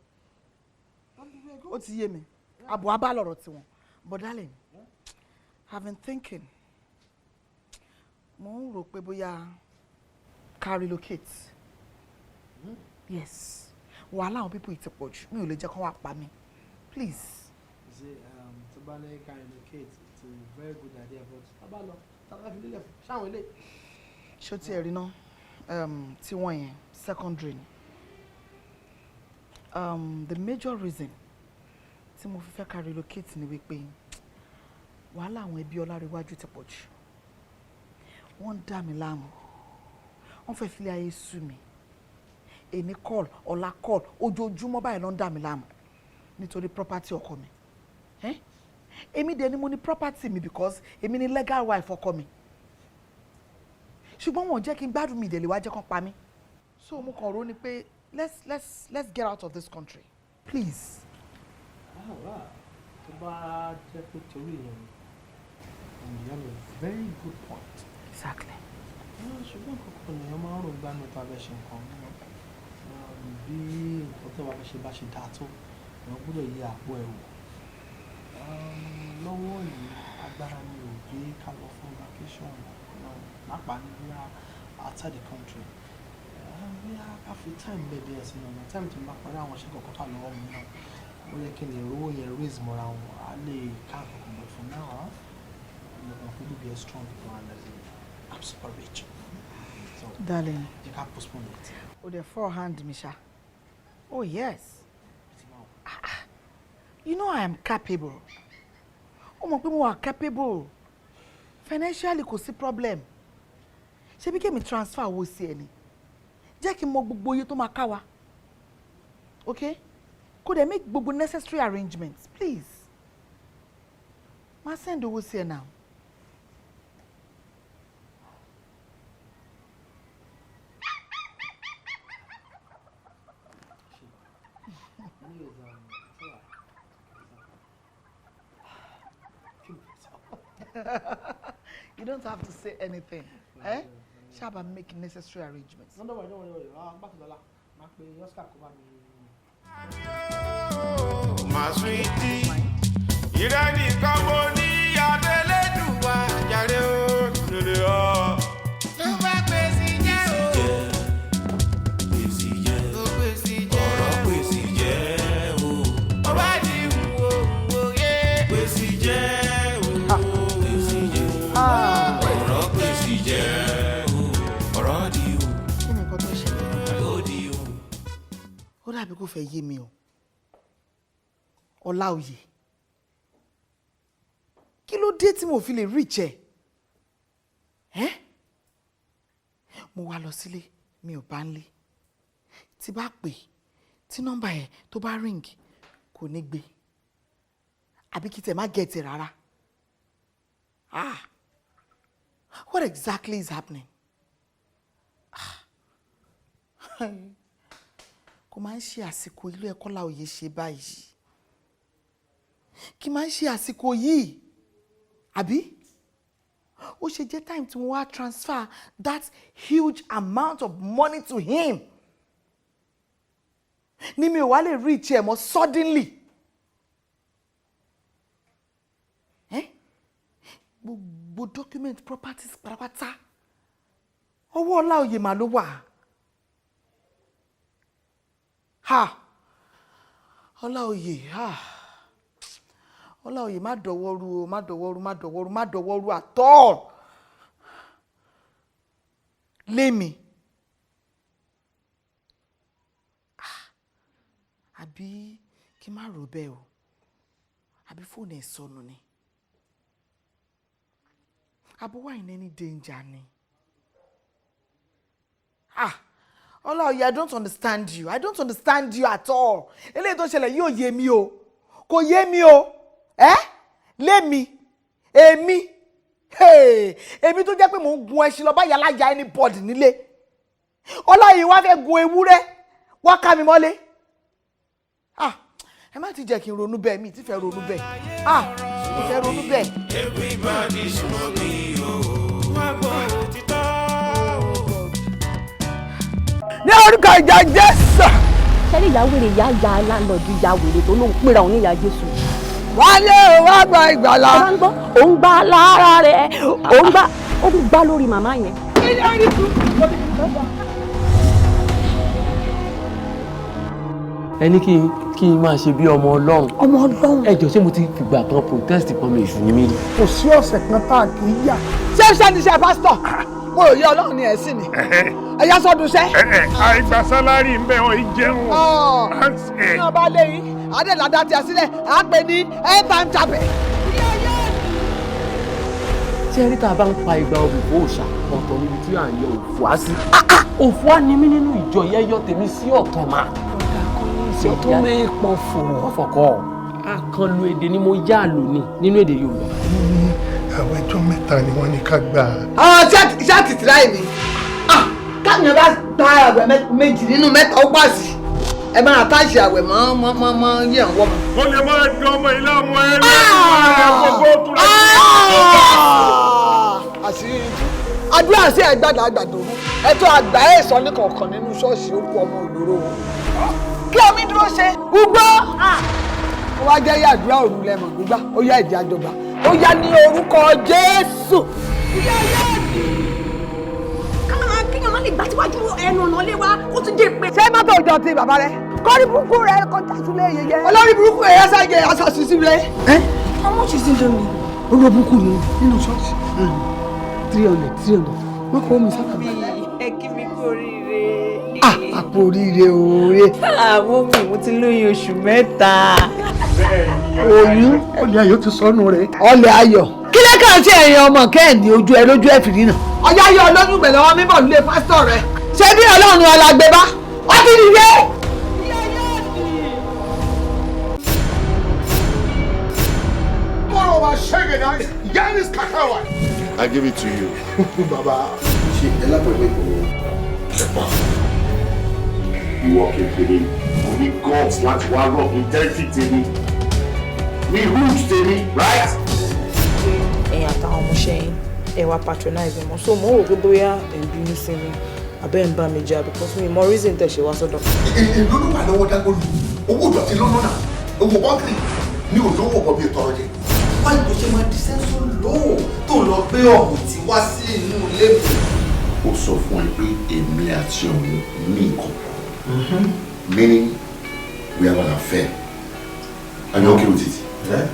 That'll be very good. Ó ti yé mi. Àbọ̀ abá lọ̀rọ̀ tiwọn. But darling, I've been thinking. Mo ń rò pé bóyá ká relocate. Yes. Wàhálà àwọn people yìí ti pọ̀ jù. Mi ò lè jẹ́ kó wá pa mí. Please. You see, tó bá ní ká relocate, it's a very good idea, but tá bá lọ, tá bá fi lélẹ̀ fún ṣáwọn ilé. Ṣó tí ẹ rí ná tí wọ́n yẹn secondary ni. The major reason tí mo fi fẹ́ ká relocate ni wípé wàhálà àwọn ẹbí Ọlárẹ̀wájú ti pọ̀ jù. Wọ́n ń dà mí láàmú, wọ́n fẹ́ fi ilé ayé sú mi. Èmi call, ọ̀la call, ojoojúmọ́ báyìí ló ń dà mí láàmú nítorí property ọkọ mi. Eh? Èmi dẹ̀ ni mo ní property mi because èmi ni legal wife ọkọ mi. Ṣùgbọ́n wọn ò jẹ́ kí n gbádùn mi, ìdẹ̀lẹ̀ wá jẹ́ kán pa mí. So mo kàn rò ní pé let's get out of this country, please. Ah, well, tó bá jẹ́ pé torí ìyẹn ni, and you have a very good point. Exactly. Ah, ṣùgbọ́n nǹkan kan nìyẹn máa ń rò gbá nípa bẹ́ẹ̀ ṣe nǹkan náà. Bí nǹkan tó bá fẹ́ ṣe bá ṣe dáa tó, èèyàn gbọ́dọ̀ yí àpò ẹ̀ wò. Lọ́wọ́ yìí, agbára mi ò gbé ká lọ fún vacation náà, pàápàá ní bóyá outside the country. Bóyá ká fi time bẹ́ẹ̀ díẹ̀ sínú ọ̀nà time tí mo bá parí àwọn iṣẹ́ kọ̀ọ̀kan tó wà lọ́wọ́ mi náà. Ó yẹ kí n lè rówó yẹn raise mọ́ra wọn, á lè ká nǹkan kan, but for now, mo mọ̀ pé bíbí ẹ strong gan and as in I'm super rich. So, Darling. jẹ́ ká postpone it. O dẹ̀ forehand mi ṣá. Oh yes. Ah, ah. You know I am capable. Ó mọ̀ pé mo wà capable. Financially, kò sí problem. Ṣebí kémi transfer owó sí ẹ ni? Jẹ́ kí n mọ gbogbo iye tó máa ká wa. Okay? Kó dẹ̀ make gbogbo necessary arrangements, please. Má send owó sí ẹ now. Anyways, it's alright. Kí ni mo sọ? You don't have to say anything. Eh? Ṣáà make necessary arrangements. No, don't worry, don't worry, don't worry. Ah, bá ti dọ́là, máa pe Oscar kó bá mi. My sweetie, ìrẹ́ nìkan mo ní Adélédùwà jàre ó lórí ọ. Tó bá pèsè jẹ́ o. Pèsè jẹ́. Tó pèsè jẹ́ ọ̀rọ̀ pèsè jẹ́ o. Ó bá di wo wo yé. Pèsè jẹ́ o. Pèsè jẹ́. Ọ̀rọ̀ pèsè jẹ́ o. Ọ̀rọ̀ di o. Kí ni nǹkan tó ṣẹlẹ̀? Ó di o. Ó dàbí kò fẹ́ yé mi o. Ọláòyè. Kí ló dé tí mo fi lè reach ẹ? Ẹ́? Mo wá lọ sílé, mi ò bá ń lé. Tí bá pè, tí nọ́mbà ẹ̀ tó bá ring, kò ní gbé. Àbí kí tẹ̀ má get ẹ̀ rárá. Ah! What exactly is happening? Ah! Kò máa ń ṣe àsìkò ilé ẹ̀kọ́ Láòyè ṣe báyìí. Kì máa ń ṣe àsìkò yìí. Àbí? Ó ṣe jẹ́ time tí mo wá transfer that huge amount of money to him ní mi ò wá lè reach ẹ̀ mọ́ suddenly. Eh? Gbogbo document, properties pátápátá, ọwọ́ Ọláòyè mà ló wà. Ha! Ọláòyè, ha! Ọláòyè, má dọwọ́ rú o, má dọwọ́ rú, má dọwọ́ rú, má dọwọ́ rú at all. Lémi. Ah! Àbí kí n má rò bẹ́ẹ̀ o. Àbí fóònù ẹ̀ sọnù ni. Àbó wà in any danger ni. Ah! Ọláòyè, I don't understand you. I don't understand you at all. Eléyìí tó ṣẹlẹ̀ yóò yé mi o. Kò yé mi o. Ẹ́ lémi, èmi, hey, èmi tó jẹ́ pé mò ń gun ẹṣin lọ bá yàrá ya anybody nílé. Ọláòyè wá fẹ́ gun ewúrẹ́, wá ká mi mọ́lé. Ah! Ẹ má ti jẹ́ kí n ronú bẹ́ẹ̀, mi ti fẹ́ ronú bẹ́ẹ̀. Ah! Mi fẹ́ ronú bẹ́ẹ̀. Everybody súnmọ́ mi o. Wá gbọ́ òtítọ́ o. Ní orúkọ ìjà Jésù. Ṣẹ́rí ìyá wèrè, ìyá ìyá láńlọ́ọ̀dù, ìyá wèrè tó lóun pèrà òun ní ìyá Jésù. Wálé o, wá gba ìgbàlà. Ó máa ń gbọ́, òun gbá lára rẹ̀, òun gbá, ó ń gbá lórí màmá yẹn. Ẹ ní kí n máa ṣe bí ọmọ Ọlọ́run. Ọmọ Ọlọ́run. Ẹ jọ, ṣé mo ti fìgbà kan protest pọ́nmi èṣù ni mí ni? Kò sí ọ̀sẹ̀ kan tá a kì í yà. Ṣé iṣẹ́ ni iṣẹ́ pásítọ̀? Mo rò yé Ọlọ́run ni ẹ̀ sì ni. Ẹ̀yà sọ́dún iṣẹ́. Àìgbà salary ń bẹ̀ wọ́n jẹun. Ní ọba lẹ́yìn, Adélàdá tí a sílẹ̀, à ń pè ní end time chapel. Tí ẹ rí tá a bá ń pa igba obì fún òòṣà, ọ̀tọ̀ níbi tí à ń yọ òfò á sí. Òfò á ní mí nínú ìjọ yẹn, yọ tèmi sí ọ̀tọ̀ mà. Ṣé tó ní pọ̀fọ̀? Ọ̀fọ̀ kọ́. Àkànlò èdè ni mo yá lò ní nínú èdè Yorùbá. Ní àwọn ẹjọ́ mẹ́ta ni wọ́n ní ká gbà. Ṣé àtìtìrá yìí ni káàmì bá gba àwẹ̀ méjì nínú mẹ́ta ó pàṣẹ ẹ máa àtàṣe àwẹ̀ mọ́ mọ́ mọ́ mọ́ yẹ̀ ń wọ́ mọ́. Ó lè máa dán ọmọ ilé ọmọ ẹ lẹ́nu gbogbo tó rẹ̀. Àṣírí ni tú àdúrà sí àgbàdo àgbàdo ẹ̀tọ́ àgbà ẹ̀ sọ ní kọ̀ọ̀kan nínú ṣọ́ọ̀ṣì ó kú ọmọ òlóró o. Kí omi dúró ṣe ugbó ó wá jẹ́ yàdúrà òru lẹ́mọ̀ gbígbá ó yá ìdí àjọgbá ó yá ní orúkọ Jésù. Kéèyàn má lè gbà síwájú ẹnu ọ̀nà lé wa kó tún dé pé. Ṣé mọ́tò ìjọ ti bàbá rẹ kọ́rí burúkú rẹ kọjá sílé yẹyẹ olórí burúkú rẹ yẹsà jẹ aṣọ sí rẹ. How much is indomie? Olórí burúkú ni nínú ṣọ́ọ̀ṣì 300 300 wọ́n kọ́ mi sábà. Ẹ kí mi kú oríire. Àpò oríire oore. Àwọn mi mo ti lóyún oṣù 3. Oyún. Ọlẹ̀ ayọ̀ ti sọnù rẹ̀. Ọlẹ̀ ayọ̀. Kí ló kàn sí ẹ̀yin ọmọ kẹ́hìndé ojú ẹ lójú ẹ fìrí náà. Ọjà yọ olóyún gbẹ̀lẹ̀ wọn mímọ̀ nílé pásítọ̀ rẹ̀. Ṣé bí Ọlọ́run alágbé bá? Ó ti dìde. I give it to you. Baba. Ṣé ẹ lápẹ̀lẹ́ ìkòwò ẹ̀pà? Ìwọ kékeré, mo ní guts láti wá rọ̀ ní tẹ́rìtì tèmi. Ní hood tèmi, right? Ẹ̀yin àtàwọn ọmọọṣẹ́ yín ẹ wá patronize mi mọ́, so mo ń wò pé bóyá ẹ̀ ń bínú sí mi àbẹ́ ń bá mi jà because mi mọ reason tẹ̀ ṣe wá sọ́dọ̀. Èló ló wà lọ́wọ́ Dágbólu? Owó ìdọ̀tí lọ́nà náà, owó bọ́ńkì ní òlówó ọ̀bí ìtọrọ jẹ. Wáyé tó ṣe máa di sẹ́ńsọ̀ lóò tó lọ gbé ọ̀hún tí wá sí inú ilé mi. Ó sọ fún ẹ pé èmi àti òun ní nǹkan. Meaning we have an affair. And you're okay with it? Yeah.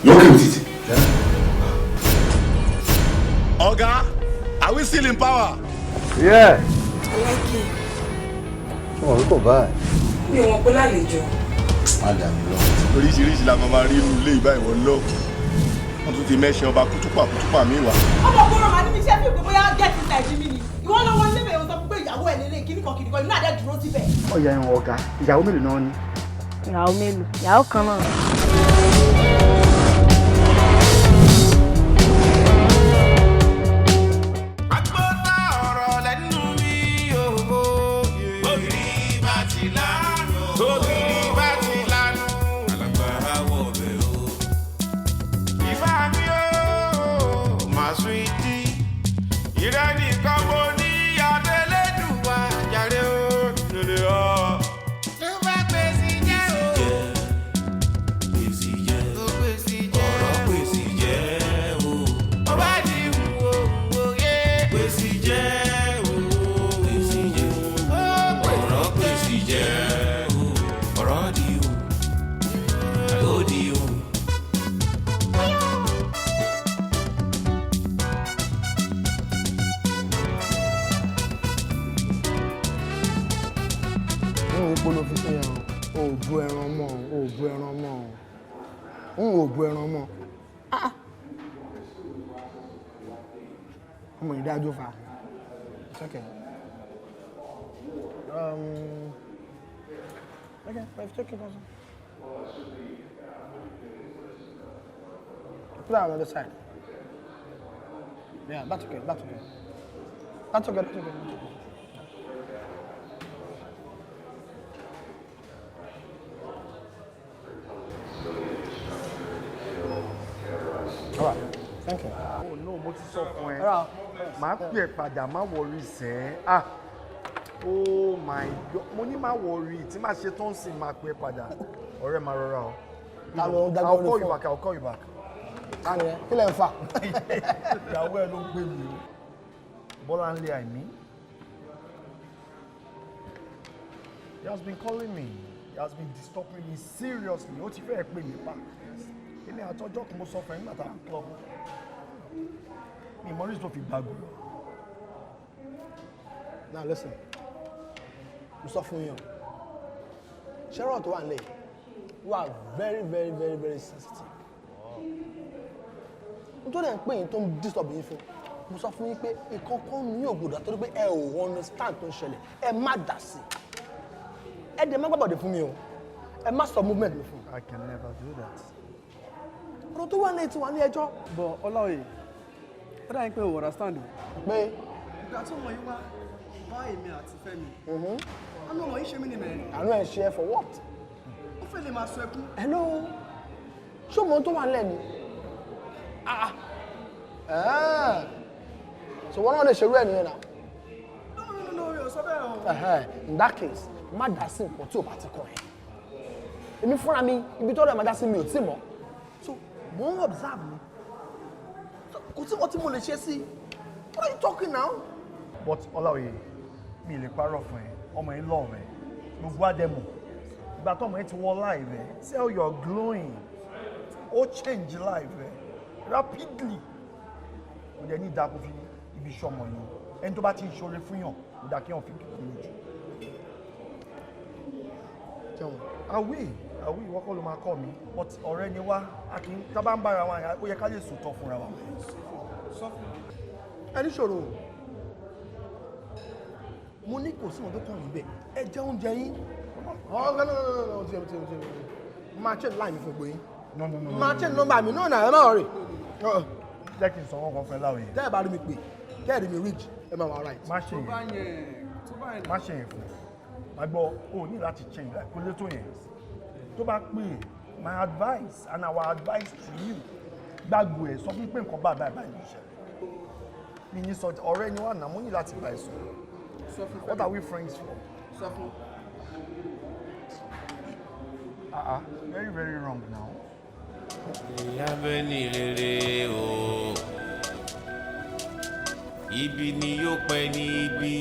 You're okay with it? Yeah. Oga, are we still in power? Yeah. I like it. Ṣé wọn kò báyìí? Mi ò mọ̀ pé lálejò. Má dà mí lọ. Oríṣiríṣi la máa rí inú ilé ìbá ìwọ lọ. Wọ́n tún ti mẹ́ṣẹ́ ọba kútúpà kútúpà mi wá. Ọmọ ògbóró màá níbi iṣẹ́ fi òpin bóyá get inside mi ni. Ìwọ lọ́wọ́ nílé ìwé sọ pé ìyàwó ẹ̀ lélẹ̀ kíníkan kíníkan inú àdé dúró síbẹ̀. Ọ̀yà ẹ̀wọ̀n ọ̀gá, ìyàwó mélòó náà ni? Ìyàwó mélòó? Ìyàwó kan náà. Ọmọ ìdájọ́ fa. It's okay. Okay, let's take it also. Put that on the other side. Yeah, that's okay, that's okay. That's okay, that's okay, that's okay. All right, thank you. Oh no, mo ti sọ fún ẹ. Màá pè ẹ́ padà, má worry sẹ́. Ah, oh my God, mo ní má worry, tí màá ṣe tó ń sìn máa pè ẹ́ padà. Ọ̀rẹ́ máa rọra o. I'll call you back, I'll call you back. Tani ẹ, kí lẹ̀ ń fà? Ìyàwó ẹ ló ń pè mí o. Bọ́láńlé àìmí. He has been calling me. He has been disturbing me seriously. Ó ti fẹ́ pè mí pa. Èmi àtọjọ́ kan mo sọ fún ẹ nígbà tá à ń club. Mi mọ reason tó fi gbàgbọ́. Now listen, mo sọ fún yín o, ṣẹ́rọ̀ tó wà nílẹ̀ wà very very very very sensitive. Nítorí ẹ̀ ń pè yín tó ń disturb yín fún, mo sọ fún yín pé ìkọ̀kọ̀ mi ò gbọdọ̀ torí pé ẹ ò understand tó ń ṣẹlẹ̀, ẹ má dà sí i. Ẹ dẹ̀ má gbàgbọ́dẹ̀ fún mi o, ẹ má sọ movement mi fún mi. I can never do that. Ọ̀rọ̀ tó wà ní ètò wà ní ẹjọ́. But Ọláoyè, ó dàbí pé o understand o. Pé ìgbà tó mọ̀ yín wá bá èmi àti Fẹ́mi. Àánú ọmọ yìí ṣe mí ni mẹ́rin. Àánú ẹ̀ ṣe ẹ for what? Ó fẹ́ lè máa sọ ẹkún. Hello, ṣé o mọ ohun tó wà nílẹ̀ ni? Ah ah, so wọ́n náà lè ṣerú ẹ̀ nìyẹn náà. No, no, no, mi ò sọ bẹ́ẹ̀ o. In that case, má dá sí nǹkan tí ò bá ti kàn ẹ́. Èmi fúnra mi, ibi tọ́rọ̀ ẹ̀ máa dá sí mi ò tí mọ̀. So mo ń observe ni. So, kò sí nǹkan tí mo lè ṣe sí. What are you talking now? But Ọláoyè, mi lè parọ́ fún ẹ, ọmọ yìí love ẹ, gbogbo àdẹ̀mọ̀. Ìgbà tọ́mọ yìí ti wọ life ẹ, see how you are glowing. Ó change life ẹ rapidly. Kò dẹ̀ ní ìdá kó fi ibi iṣẹ́ ọmọ yìí. Ẹni tó bá ti ń ṣoore fún yàn, kò dá kí yàn fi kíkún lójú. Àwí àwí, ìwọ kọ́ ló máa kọ́ mi, but ọ̀rẹ́ ni wá, a kì í tá bá ń bára wa, ó yẹ ká lè sòótọ́ fúnra wa. Sọ fún mi. Ẹni ṣòro o. Mo ní kò sí ohun tó kàn yín bẹ́ẹ̀. Ẹ jẹ oúnjẹ yín. Ọ̀ no, no, no, no, no, ti ti máa change line mi fún gbogbo yín. No, no, no, no. Máa change number mi náà náà, ẹ má worry. Jẹ́ kí n sọ wọ́n kan fẹ́ láwòye. Tẹ́ ẹ bá rí mi pè, tẹ́ ẹ rí mi reach, ẹ máa wà right. Má ṣe yẹn. Má ṣe yẹn fún un. Má gbọ́, o ní láti change life, kó lè tó yẹn. Tó bá pè é, my advice and our advice to you, gbàgbọ́ ẹ̀ sọ fún pé nǹkan báyìí báyìí báyìí ló ṣẹlẹ̀. Mi ní sọ ọ̀rẹ́ ni wà náà, mo ní láti bá ẹ sọ. Sọ fún. What are we friends for? Sọ fún. Ah ah, very very wrong now. Ìyá bẹ́ẹ̀ ni rere o, ibi ni yóò pẹ́ ní ibi.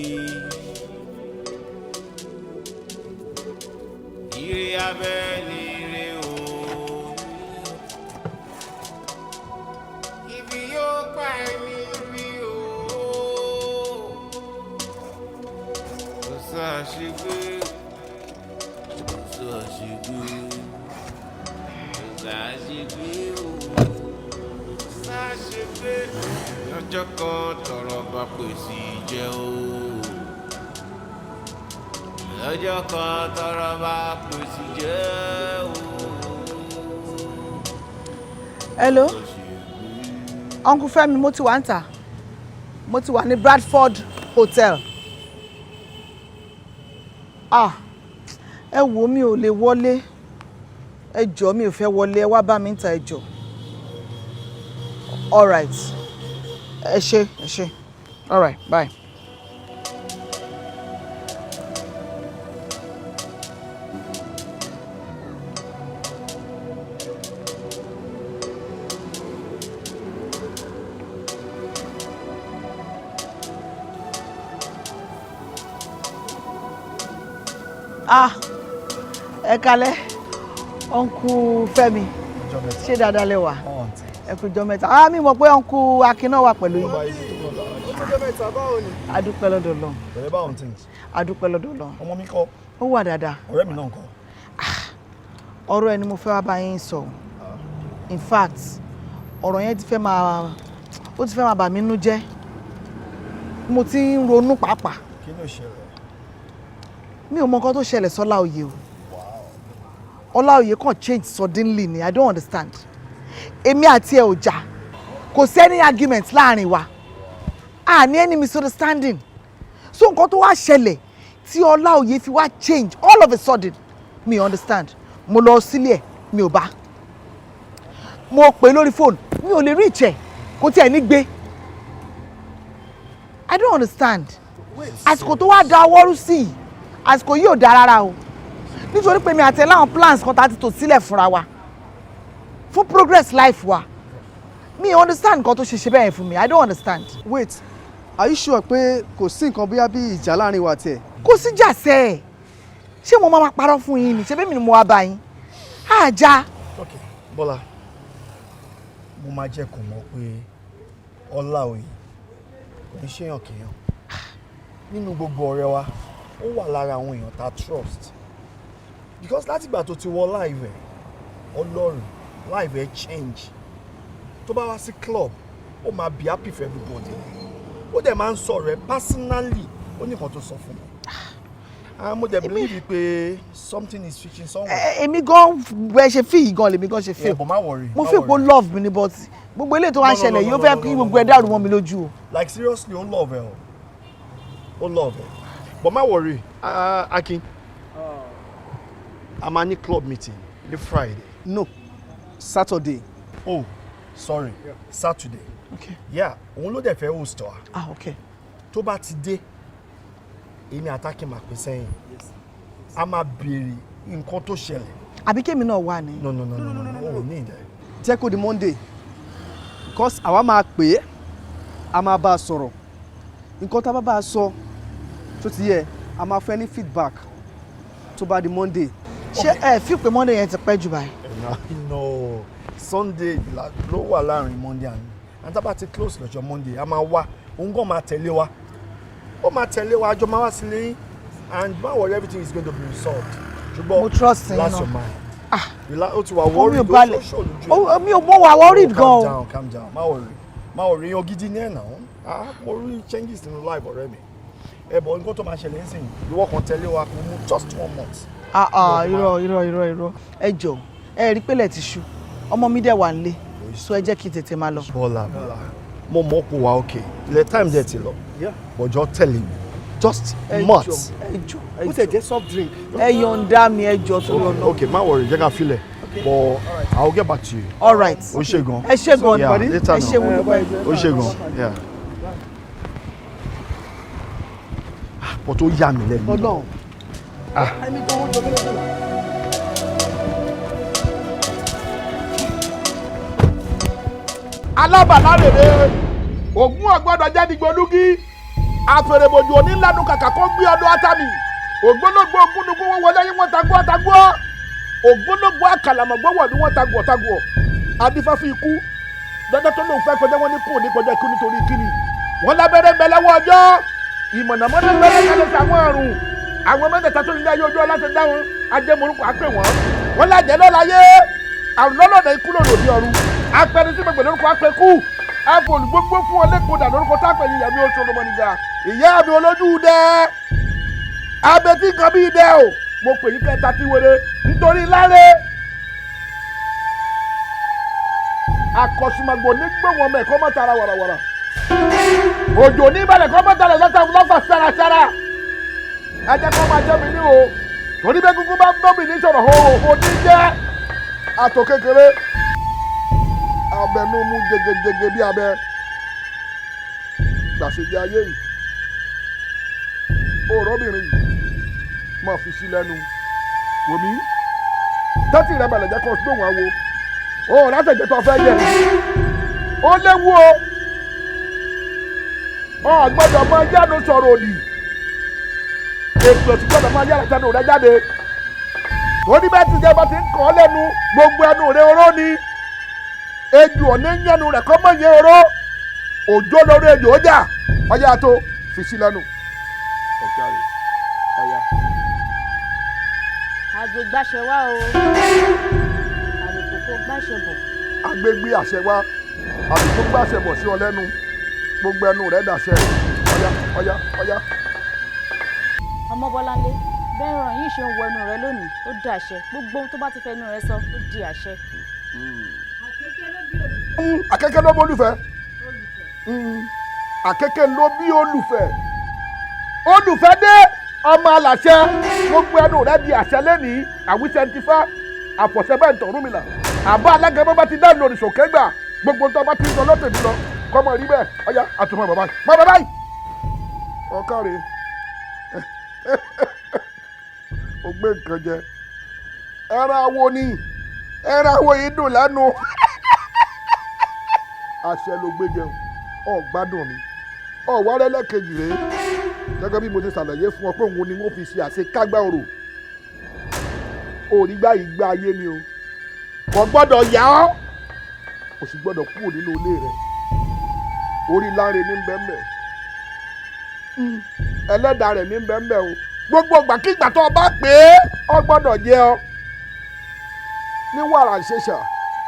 Ire abẹ́ ni ire o, ibi yóò pẹ́ ní ibi o. Kò sàṣegbé, kò sàṣegbé, kò sàṣegbé o, kò sàṣegbé. Lọ́jọ́ kan tọrọ bá pèsè jẹ́ o, lọ́jọ́ kan tọrọ bá pèsè jẹ́ o. Hello, Uncle Fẹ́mi, mo ti wà ń tà, mo ti wà ní Bradford Hotel. Ah, ẹ wo, mi ò lè wọlé, ẹ jọ̀ọ́, mi ò fẹ́ wọlé, ẹ wá bá mi ń ta, ẹ jọ̀ọ́. All right, ẹ ṣé, ẹ ṣé, all right, bye. Ah, ẹ kalẹ́, Uncle Fẹ́mi, ṣé dáadáa lẹ wà? Ẹ kú jọ́ mẹ́ta. Ah, mi mọ̀ pé Uncle Akin náà wà pẹ̀lú yín. Ọjọ́ mẹ́ta, báwo ni? A dúpẹ́ lọ́dọ̀ Ọlọ́run. Bẹ̀rẹ̀, báwo ni things? A dúpẹ́ lọ́dọ̀ Ọlọ́run. Ọmọ mi kọ́? Ó wà dáadáa. Ọ̀rẹ́ mi náà kọ́? Ọ̀rọ̀ ẹ ni mo fẹ́ wá bá yín sọ. In fact, ọ̀rọ̀ yẹn ti fẹ́ máa, ó ti fẹ́ máa bà mí nú jẹ́. Mo ti ń ronú pàápàá. Kí ló ṣẹlẹ̀? Mi ò mọ nǹkan tó ṣẹlẹ̀ sọ́láòyè o. Ọláòyè kàn change suddenly ni, I don't understand. Èmi àti ẹ ò jà, kò sí any argument láàrin wa, a ní any misunderstanding. So nǹkan tó wá ṣẹlẹ̀ tí Ọláòyè fi wá change all of a sudden, mi ò understand. Mo lọ sílé ẹ̀, mi ò bá. Mo pè lórí fóònù, mi ò lè reach ẹ̀, kò tiẹ̀ ní gbé. I don't understand. Àsìkò tó wá da ọwọ́ rú sí yìí, àsìkò yìí ò dáa rárá o, nítorí pé mi àti ẹ láwọn plans kan tá a ti tò sílẹ̀ fúnra wa fún progress life wa. Mi ò understand nǹkan tó ṣe ṣe bẹ́ẹ̀ fún mi, I don't understand. Wait, are you sure pé kò sí nǹkan bóyá bí ìjà láàrin wa tiẹ̀? Kò sí jà sẹ́ ẹ̀, ṣé mo máa parọ́ fún yín ni? Ṣé bẹ́ẹ̀ mi ni mo wá bá yín àjà. Ok, Bọ́lá, mo máa jẹ́ kó mọ̀ pé Ọláoyè kò ń ṣèyàn kéèyàn. Nínú gbogbo ọ̀rẹ́ wa, ó wà lára àwọn èèyàn tá trust, because látìgbà tó ti wọ life ẹ̀, Ọlọ́run, life ẹ̀ change. Tó bá wá sí club, ó máa be happy for everybody. Ó dẹ̀ máa ń sọ̀rọ̀ ẹ̀ personally, ó ní nǹkan tó sọ fún mi. Ah, mo dẹ̀ believe pé something is switching somewhere. Èmi gan bẹ́ẹ̀ ṣe feel yìí gan lèmi gan ṣe feel. Yeah, but má worry. Mo Má feel pé worry. love mi ni, but gbogbo eléyìí tó wá ń No, no, no, ṣẹlẹ̀ yìí, ó no, fẹ́ no, kí no, gbogbo ẹ̀ no, dàrú mọ́ mi lójú o. Like seriously, ó love ẹ o, ó love ẹ, but má worry. Akin, a máa ní club meeting ní Friday. No, Saturday. Oh, sorry, yeah. Saturday. Okay. Yeah, òun ló dẹ̀ fẹ́ host wa. Ah, okay. Tó bá ti dé, èmi àtàkì máa pín sẹ́yìn, a máa béèrè nǹkan tó ṣẹlẹ̀. Àbí kémi náà wà ní. No, no, no, no, no, no, ò ní ìdẹ. Jẹ́ kó di Monday, because àwa máa pè é, a máa bá a sọ̀rọ̀. Nǹkan tá a bá bá a sọ tó ti yẹ, a máa fẹ́ ní feedback tó bá di Monday. Ṣé ẹ fi pé Monday yẹn ti pẹ́ jù báyìí? No, Sunday ló wà láàrin Monday and tá bá ti close lọ́jọ́ Monday, a máa wá, òun gan máa tẹ̀lé wa, ó máa tẹ̀lé wa, àjọ máa wá sílé yín, and má worry, everything is going to be resolved. Ṣùgbọ́n Mo trust yín relax náà. your mind. Relax, ó ti wà Omi ò worried, ó balẹ̀. ṣó lójú ẹ̀. Mi ò mọ̀, wà worried Oh, gan o. Calm down, calm down, má worry, má worry. Èèyàn gidi ní ẹ̀ náà. Ah, mo rí changes nínú life ọ̀rẹ́ mi. Ẹ bọ̀, nǹkan tó máa ṣẹlẹ̀ ń sìn, ìwọ kan tẹ̀lé wa, kò mú just one month. Ah ah, irọ́, irọ́, irọ́, irọ́. Ẹ jọ, ẹ rí pélé ti ṣú, ọmọ mi dẹ̀ wà nílé, so ẹ jẹ́ kí n tètè máa lọ. Bọ́lá, Bọ́lá, mo mọ̀ kó wa okay, ilẹ̀ time dẹ̀ ti lọ, bọ̀jọ́ tẹ̀lé mi just Ẹ month. jọ, ẹ jọ, ẹ Ó tẹ̀ jọ. Jẹ́ soft drink. Ẹ yọ̀ǹda mi, ẹ jọ tó lọ. Okay, má worry, jẹ́ ká filẹ̀, but I will get back to you. All right. O ṣé gan. Ẹ ṣé gan. Yeah, later Ẹ ṣé, mo now. dúpẹ́. O ṣé gan, yeah. Ah, but ó yà mí lẹ́nu. Ọlọ́run. Ah. Ẹni tó ń jọ mí lọ́dún. Alábàlárèrè ògún ọgbọ́dọ̀ jẹ́dìgbòlúgí àfèrèbòjò onílànà kàkà kó gbé ọdún átàmì ògbólógbò ògúnnugún wọn wọlé yín, wọn tagbó tagbó. Ògbólógbò àkàlàmọ̀gbó wọ̀lú, wọn tagbó tagbó. Adífáfí ikú dandan tó lóun fẹ́ kọjá, wọn ní kò ní kọjá ikú, nítorí kíni? Wọn lábẹ́rẹ́ ń bẹ lọ́wọ́ ọjọ́, ìmọ̀nàmọ́ná ń bẹ lẹ́kẹ̀lẹ́ sí àwọn àrùn, àwọn mẹ́tẹ̀ẹ̀ta tó nílé ayé, ojú ọlá ti dá wọn ajẹ́mọ̀rúkọ àpè wọ́n. Wọn lájẹ́ lọ́láyé, àrùn lọ́lọ́dẹ, ikú lòlòdì ọ̀run, apẹni tí gbogbo lórúkọ apẹkú, afọlùgbogbo fún ọ lẹkọọdà lórúkọ tápẹ yìí. Ìyàmí oṣù ọlọmọnìjà, ìyá mi olójú dẹ, abetí kan bíi dẹ o, mo pè yín kẹta tí wéré nítorí láre akọ̀sùmọ̀gbò ní gbóhùn ọmọ ẹ̀kọ́ mọ́tara wàràwàrà, òjò ní ìbàlẹ̀ kọ́ mọ́tara lọ́sà lọ́fà sárasára. Ẹ jẹ́ kó máa jẹ́ mi ní o, torí bẹ́ẹ̀ gúngún bá ń bọ́ mi ní sọ̀rọ̀ o ò ní jẹ́ àtò kékeré abẹnú mú jẹgẹjẹgẹ bí abẹ gbàṣẹjẹ ayé yìí. Òrọ́bìnrin yìí máa fi sí lẹ́nu wòmí tẹ́tì rẹ balẹ̀, jẹ́ kó gbóhùn àwo o látẹ̀jẹ́ tó fẹ́ jẹ, ó léwu o. Ọ gbọ́dọ̀ máa yánu sọ̀rọ̀ òdì, ètò òsì gbọ́dọ̀ máa yára tẹnu rẹ jáde, torí bẹ́ẹ̀ ti jẹ́ bá ti ń kọ́ lẹ́nu, gbogbo ẹnu rẹ oró ni. Ejò ọ̀nà yẹnu rẹ̀ kọ́ mọ̀ yẹn oró, òjò lórí ejò ó jà. Ọjà tó fi sí lẹ́nu ọ̀gá rẹ̀ ọ̀yà. Àgbègbàṣẹ wá o, àlùkòkò gbàṣẹ bọ̀. Agbègbè àṣẹ wá, àlùkò gbàṣẹ bọ̀ sí ọ lẹ́nu, gbogbo ẹnu rẹ̀ dàṣẹ. Ọ̀yà, ọ̀yà, ọ̀yà. Ọmọ Bọ́láńlé, bẹ́ẹ̀ ràn yín ṣe ń wọ ẹnu rẹ lónìí, ó di àṣẹ. Gbogbo ohun tó bá ti fẹ́ ẹnu rẹ sọ, ó di àṣẹ. Akẹ́kẹ́ ló bí olùfẹ́. Akẹ́kẹ́ ló bí olùfẹ́. Olùfẹ́ dé, ọmọ aláṣẹ, gbogbo ẹnu rẹ di àṣẹ lẹ́nìí. Àwísẹ́ntifá àfọ̀ṣẹ́ bẹ́ẹ̀ tọ̀rúnmìlà àbá alágẹmọ bá ti dá lórí sòkè gbà, gbogbo tó bá ti ń sọ lọ́tẹ̀mí lọ kọ́mọ rí bẹ́ẹ̀. Ọ̀yá àtúmọ̀ bàbá yìí, mọ bàbá yìí ọ̀kàrẹ̀ ó gbé nǹkan jẹ. Ẹran awo ni, ẹran awo yìí dùn lẹ́nu, àṣẹ ló gbé jẹun. Ọ gbádùn mi, ọ wá rẹ́lẹ́kejì rèé, gẹ́gẹ́ bí mo ti ṣàlàyé fún ọ pé òun ni wọ́n fi ṣe àṣekágbá orò òrìgbà ìgbà ayé ni o. Kò gbọ́dọ̀ yá ọ́, kò sì gbọ́dọ̀ kúrò nínú ilé rẹ̀. Orí láre ní bẹ́ẹ̀nbẹ́ẹ̀, ẹlẹ́dàá rẹ̀ ní bẹ́ẹ̀nbẹ́ẹ̀ o. Gbogbo ìgbàkigbà tó o bá pè é, ọ gbọ́dọ̀ jẹ ọ ní wàrà ṣẹṣà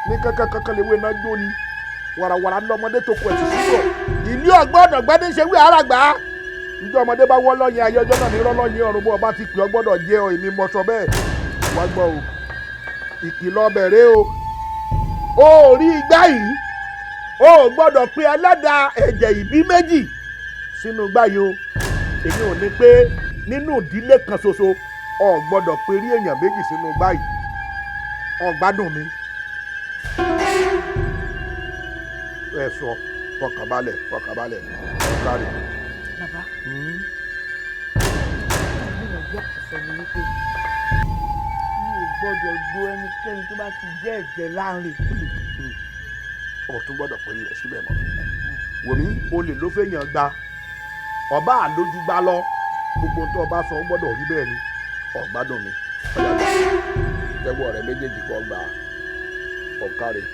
ní kankan kankan lè wé náà jó ni wàràwàrà lọmọdé tó kọ ẹ̀sìn síbọ̀ ìlú ọgbọ́dọ̀ gbẹ́dẹ́ ṣe wí àràgbá. Njẹ́ ọmọdé bá wọ́ lọ́yìn ayé ọjọ́ náà ní rọ́lọ́yìn ọ̀run bó ọba ti pè ọ́ gbọ́dọ̀ jẹ́ ọ èmi mọ̀ṣọ bẹ́ẹ̀. Wá gbọ́ o, ìkìlọ̀ bẹ̀rẹ̀ o. O ò rí igbá yìí, o ò gbọ́dọ̀ pe ẹlẹ́dàá ẹ̀jẹ̀ ìbí méjì sínú igbá yìí o. Èmi ò ní pé nínú ìdílé kan ṣoṣo o ò gbọ́dọ̀ pe rí èèyàn méjì sínú igbá yìí. O gbádùn mi. Ẹ sọ fọkànbalẹ̀ fọkànbalẹ̀ ọ̀kárẹ̀. Bàbá, gbìyànjú àti sọ ni wípé mi ò gbọ́dọ̀ lo ẹnikẹ́ni tó bá ti jẹ́ ẹ̀jẹ̀ láàrin. O tún gbọ́dọ̀ pé rẹ̀ síbẹ̀ mọ́. Wòmí o lè ló fẹ́yàn gba ọba àlójúgbá lọ gbogbo tó o bá sọ ó gbọ́dọ̀ rí bẹ́ẹ̀ ni o gbádùn mi. Tẹ́wọ́ rẹ méjèèjì kọ́ gba ọ̀kárẹ̀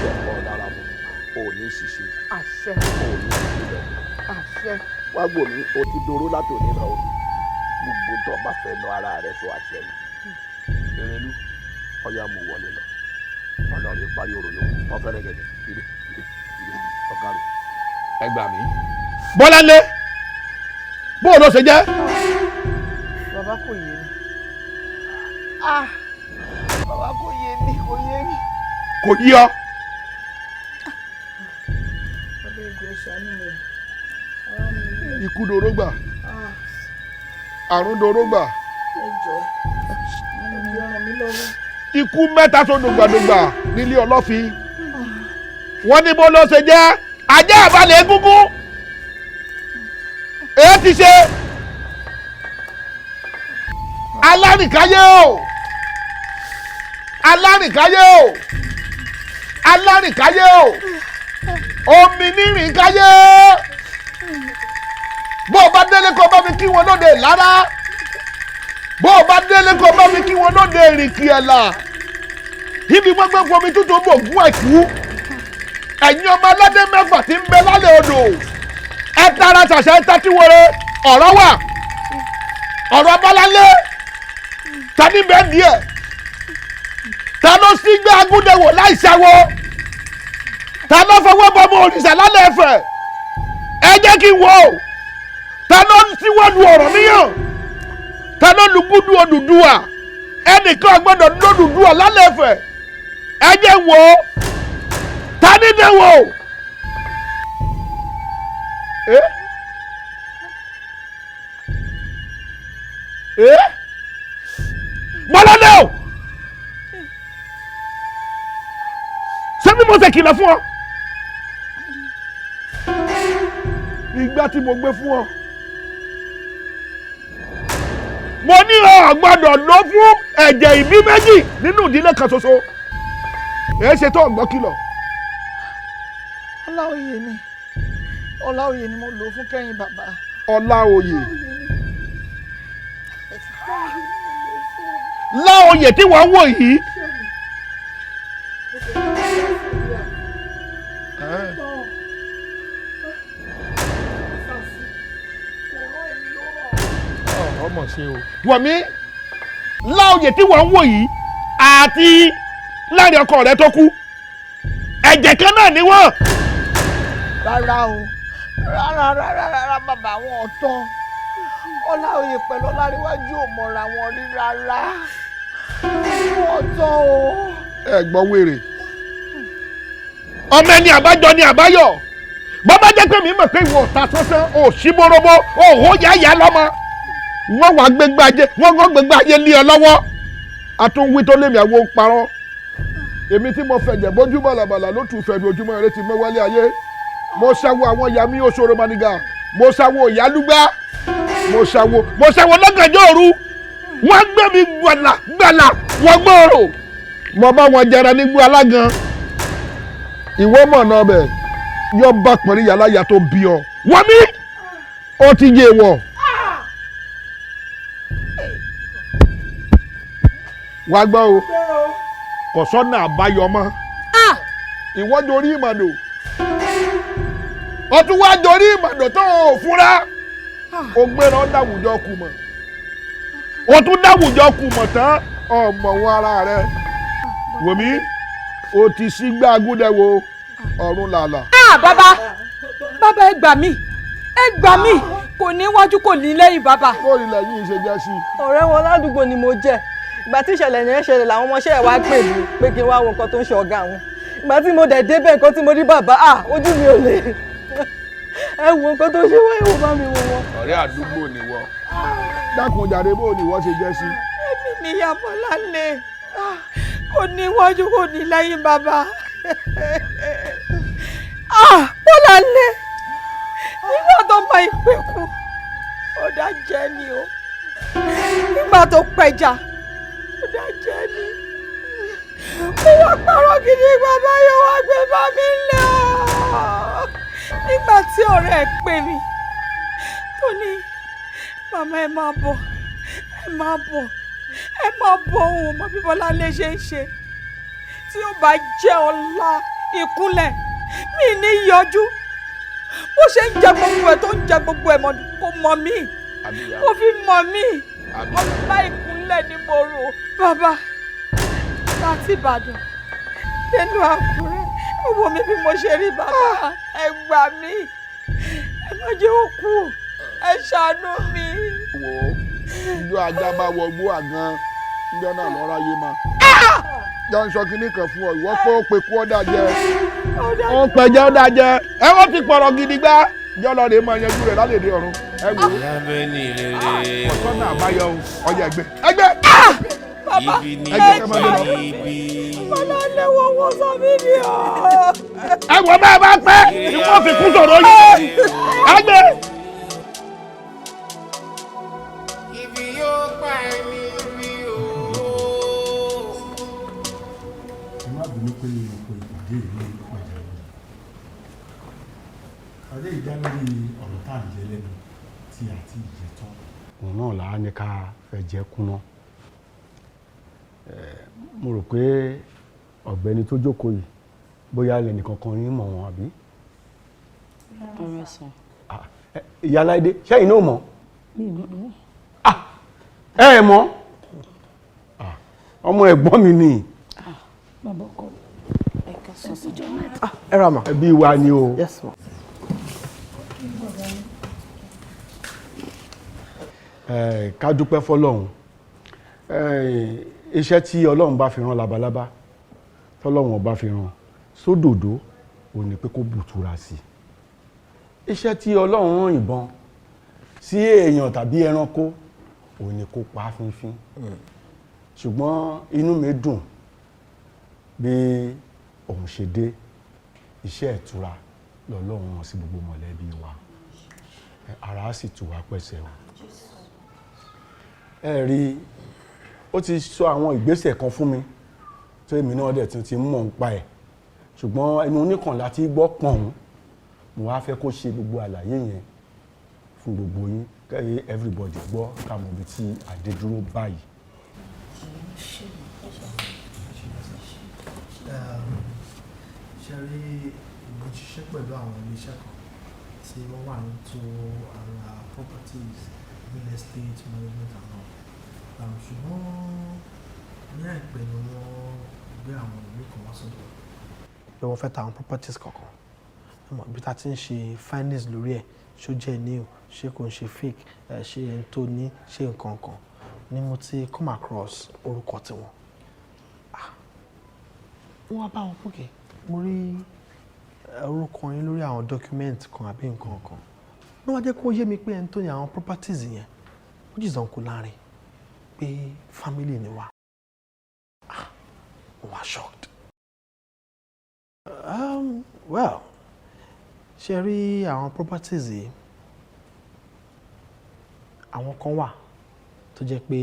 ọ̀pọ̀ dára mu o ò ní ṣiṣẹ́ Àṣẹ. o ò ní ṣiṣẹ́ lọ. Àṣẹ. Wá gbò mí o ti doró látòní lọ o gbogbo tó o bá fẹ́ lọ ara rẹ sọ àṣẹ ni. Erelu ọyá mu wọlé lọ ọlọrin parí orò yòókù ọfẹrẹ gẹ́gẹ́ ìdè ìdè ìdè ọkàrẹ. Ẹ gbà mí. Bọ́láńlé bóò ló ṣe jẹ́. Bàbá kò yé mi. Ah! Bàbá kò yé mi, kò yé mi. Kò yí ọ. Bàbá ìjọ ṣàánú mi. Ara mi ni. Ikú doró gbà, Ah, àrùn doró gbà, ẹ jọ̀ọ́. Ẹ jọ̀ọ́ ràn mí lọ́wọ́. ikú mẹ́ta sódògbàdògbà nílé ọlọ́fin. Wọ́n ní bó ló ṣe jẹ́ ajá àbálẹ̀ egúngún. Èé ti ṣe alárìnkáyé o, alárìnkáyé o, alárìnkáyé o, omi nírìnkáyé. Bó o bá délé kó bá mi kí wọn lóde lára, bó o bá délé kó bá mi kí wọn lóde èrìkì ẹ̀là, ibi wọ́n gbé fomi tútù bò gún ẹ̀kú. Ẹ̀yin ọmọ aládé mẹ́fà tí ń bẹ lálẹ́ odò, ẹ tara ṣàṣà ẹ tẹ́tí wọlé. Ọ̀rọ̀ wà, ọ̀rọ̀ Bọ́láńlé ta ní bẹ́ẹ̀ díẹ̀, ta ló sígbẹ́ agúndẹ̀wò láì ṣàwọ̀, ta ló fọwọ́ bọmọ òrìṣà lálẹ́ ẹ̀fẹ̀, ẹ jẹ́ kí n wò ó, ta ló síwọ́lu ọ̀rọ̀ níyàn, ta ló lùgúdù Odùduwà, ẹnìkan gbọ́dọ̀ lódùduwà lálẹ́ ẹ̀fẹ̀, ẹ jẹ́ n wò ó, ta ní dẹ́ wò ó. Bọ́láńlé o, ṣé bí mo ṣe kìlọ̀ fún ọ? Ìgbà tí mo gbé fún ọ, mo ní ọ gbọ́dọ̀ lọ fún ẹ̀jẹ̀ ìbí méjì nínú ìdílé kan ṣoṣo. Èé ṣe tó ọ̀gbọ́n kìlọ̀. Ọláòyè ni. Ọláòyè ni mo lò fún kẹ́yìn bàbá. Ọláòyè. Láòyè tí wọ́n ń wò yìí. Ọmọ ṣe o. Wọ̀mí láòyè tí wọ́n ń wò yìí àti láàrin ọkọ rẹ tó kú ẹ̀jẹ̀ kan náà ni wọ́n. Rárá o, rárá rárá rárá bàbá wọn ọ̀tọ̀. Ọláòyè pẹ̀lú Ọláríwájú ò mọ̀ra wọn rí rárá. Wọn ọ̀tọ̀ o. Ẹ gbọ́ wèrè. Ọmọ ẹni àbájọ ni àbáyọ. Bọ́bá jẹ́ pé mi mọ̀ pé ìwọ ọ̀tá sọ́sán ò sí bóróbó ò hó yáyà lọ́mọ. Wọ́n wàá gbégbá ajé wọ́n gbọ́ gbégbá ajé lé ọ lọ́wọ́. Àtúnwí tó lémi àwọn ń parọ́. Èmi tí mo fẹ̀jẹ̀ bójú bàlàbàlà ló tù fẹ̀mí ojúmọ́ eré ti mọ́ wálé ayé. Mo ṣàwo àwọn ìyá mi òṣòro maniga. Mo ṣàwo ìyálúgbá. Mo ṣàwo lọ́gànjọ́ òru. Wọ́n gbé mi gbàlà gbàlà wọ́n gbòòrò. Mo bá wọn jẹra nígbó alágan. Ìwọ mọ̀nà ọbẹ̀ yọ bá pẹ̀lú yàrá tó bí ọ. Wọ́n mi ó ti yé wọ̀. Wá gbọ́ o, kò sọ́nà àbáyọ mọ́. Ìwọ dorí ìmàdò. Ó tún wá dorí ìmàdò tó o fúnra. O gbéra ó dáwùjọ kù mọ̀. O tún dáwùjọ kù mọ̀ tán ọmọ wọn ara rẹ. Wòmí, o ti sígbà agúndẹ̀wò ọ̀run làlà. Ah bàbá, bàbá ẹ gbà mí, ẹ gbà mí. Kò ní wájú, kò ní lẹ́yìn, bàbá. Bóòlù lẹ́yìn ṣe jẹ́ sí. Ọ̀rẹ́ wọn ládùúgbò ni mo jẹ́. Ìgbà tí ìṣẹ̀lẹ̀ yẹn ṣẹlẹ̀ làwọn ọmọọṣẹ́ ẹ̀ wá pè mí pé kí n wá wo nǹkan tó ń ṣe ọ̀gá wọn. Ìgbà tí mo dẹ̀ débẹ̀, nǹkan tí mo rí, bàbá, à ojú mi ò lè. Ẹ wo nǹkan tó ṣe wọ́n, ẹ wo, bá mi wo wọn. Ọ̀rẹ́ àdúgbò ni wọ́. Dákun jàre, bóòlù ìwọ ṣe jẹ́ sí? Èmi ni ìyá Bọ́láńlé. Kò ní wájú, kò ní lẹ́yìn, bàbá. Bọ́láńlé, nígbà tó mọ ìpè kú, ó dá jẹ́ ni o. Nígbà tó pẹja, ó dá jẹ́ ni. Ó wá parọ́ gidi, bàbá yóò wá gbé bá mi lẹ̀ ọ́. Nígbà tí ọ̀rẹ́ ẹ̀ pè mí tó ní, "Màmá, ẹ máa bọ̀, ẹ máa bọ̀, ẹ máa bọ̀," òun mọ bí Bọ́láńlé ṣe ń ṣe. Tí ó bá jẹ́ ọlá ìkúnlẹ̀ mi ní yọjú, bó ṣe ń jẹ gbogbo ẹ̀ tó ń jẹ gbogbo ẹ̀ mọ̀, kò mọ̀ mí, kò fi mọ̀ mí. Ọlá ìkúnlẹ̀ ni mo rò, bàbá. Láti Ìbàdàn nínú Àkúrẹ́, ẹ wo mi bí mo ṣe rí. Bàbá, ẹ gbà mí, ẹ má jẹ́ ó kú, ẹ ṣàánú mi. Wò ó, ijó ajá bá wọgbó àgàn níjọ́ náà lọ́ra yé ma. Jọ ń sọ kinní kan fún ọ, ìwọ pé ó pe kú ọ́dà jẹ, ó ń pẹjẹ ọ́dà jẹ, ẹ wọ́n ti pọ̀rọ̀ gidi gbá jọ lọ rèé máa yanjú rẹ̀ lálẹ́ ọ̀run. Ẹ wò ó, lábẹ́ ní rere. Ọ̀sán àbáyọ ọjà, ẹgbẹ́ ẹgbẹ́. Ibi ní ẹgbẹ́ kẹ́ máa lé lọ. ibi. Bọ́láńlé wọ́n wọ́n sọ mí ni o. Ẹ wọ bẹ́ẹ̀ bá pẹ́ ni wọ́n fi kún sọ̀rọ̀ yìí ẹgbẹ́. Ibi yóò pa ẹni rí o. Ẹ má bínú pé mo pe ìpàdé yìí ní pàjáwìrì. Ìpàdé yìí dá lórí ọ̀rọ̀ tá à ń jẹ lẹ́nu tí a ti jẹ tán. Òun náà là á ní ká fẹ́ jẹ́ kúná. Mo rò pé ọ̀gbẹ́ni tó jókòó yìí, bóyá lẹ́nìkankan yín mọ̀ wọ́n àbí? Ọ̀rẹ́ sàn. Ìyá Láìdé, ṣẹ́yìn náà mọ̀? Mi ò mọ̀. Ẹ ẹ mọ̀? Ọmọ ẹ̀gbọ́n mi ni. Bàbá ọkọ, ẹ ká sọ sí. Ẹ ra mà. Ẹbí wa ni o. Yes ma. Ká dúpẹ́ fọlọ́run. Iṣẹ́ tí Ọlọ́run bá fi rán labalábá, tọ́lọ́run ọba fi rán sódòdó, ò ní pé kó bùtúra sí i. Iṣẹ́ tí Ọlọ́run rán ìbọn sí èèyàn tàbí ẹranko, ò ní kó pa á fínfín. Ṣùgbọ́n inú mi dùn bí òun ṣe dé. Iṣẹ́ ìtura lọ́lọ́run rán sí gbogbo mọ̀lẹ́bí wa. Ara á sì tù wá pẹ̀sẹ̀ o. Ẹ rí, ó ti sọ àwọn ìgbésẹ̀ kan fún mi tó èmi náà dẹ̀ tún ti mọ̀ ń pa ẹ̀, ṣùgbọ́n ẹnu oníkànlá tí gbọ́ pọ̀n. Mo wá fẹ́ kó ṣe gbogbo àlàyé yẹn fún gbogbo yín, kẹ́ everybody gbọ́, ká mọ̀ ibi tí a dé dúró báyìí. Ṣe rí, mo ṣiṣẹ́ pẹ̀lú àwọn iléeṣẹ́ kan tí wọ́n wà into ara properties, real estate management and all. Ṣùgbọ́n ní àìpẹ́ ni wọ́n gbé àwọn ìwé kan wá sọ́dọ̀ pé wọ́n fẹ́ ta àwọn properties kọ̀ọ̀kan. Ẹ mọ̀ ibi tá a ti ń ṣe findings lórí ẹ̀, ṣó jẹ́ ní o, ṣé kò ń ṣe fake, ṣé ẹni tó ní ṣé nǹkan kan ni mo ti come across orúkọ tiwọn. Wọ́n wá bá wọn pókè, mo rí orúkọ yín lórí àwọn document kan àbí nǹkan kan. Wọ́n wá jẹ́ kó yé mi pé ẹni tó ní àwọn properties yẹn, which is Uncle Lanre, pé family ni wá. Ah, mo wá shocked. Well, ṣe rí àwọn properties yìí, àwọn kan wà tó jẹ́ pé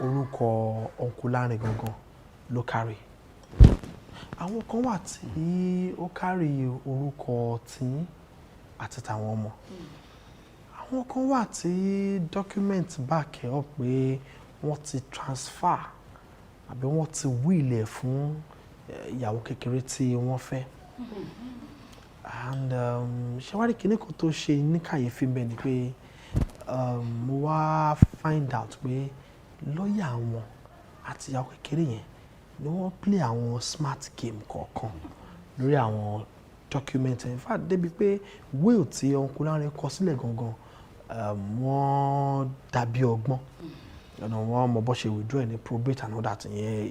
orúkọ Uncle Lanre gangan ló carry, àwọn kan wà tí ó carry orúkọ tiyín àti tàwọn ọmọ, àwọn kan wà tí document back ẹ̀ up pé wọ́n ti transfer àbí wọ́n ti will ẹ̀ fún ìyàwó kékeré tí wọ́n fẹ́. And ṣé wàá rí kinní kan tó ṣe ní kàyéfì bẹ́ẹ̀ ni pé mo wá find out pé lọ́ọ̀yà wọn àti ìyàwó kékeré yẹn ni wọ́n play àwọn smart game kọ̀ọ̀kan lórí àwọn document. In fact, débi pé will tí Uncle Lanre kọ sílẹ̀ gangan, Wọ́n dàbí ọgbọ́n ọ̀nà wọn mọ bó ṣe withdraw ní probate and all that. Yẹn,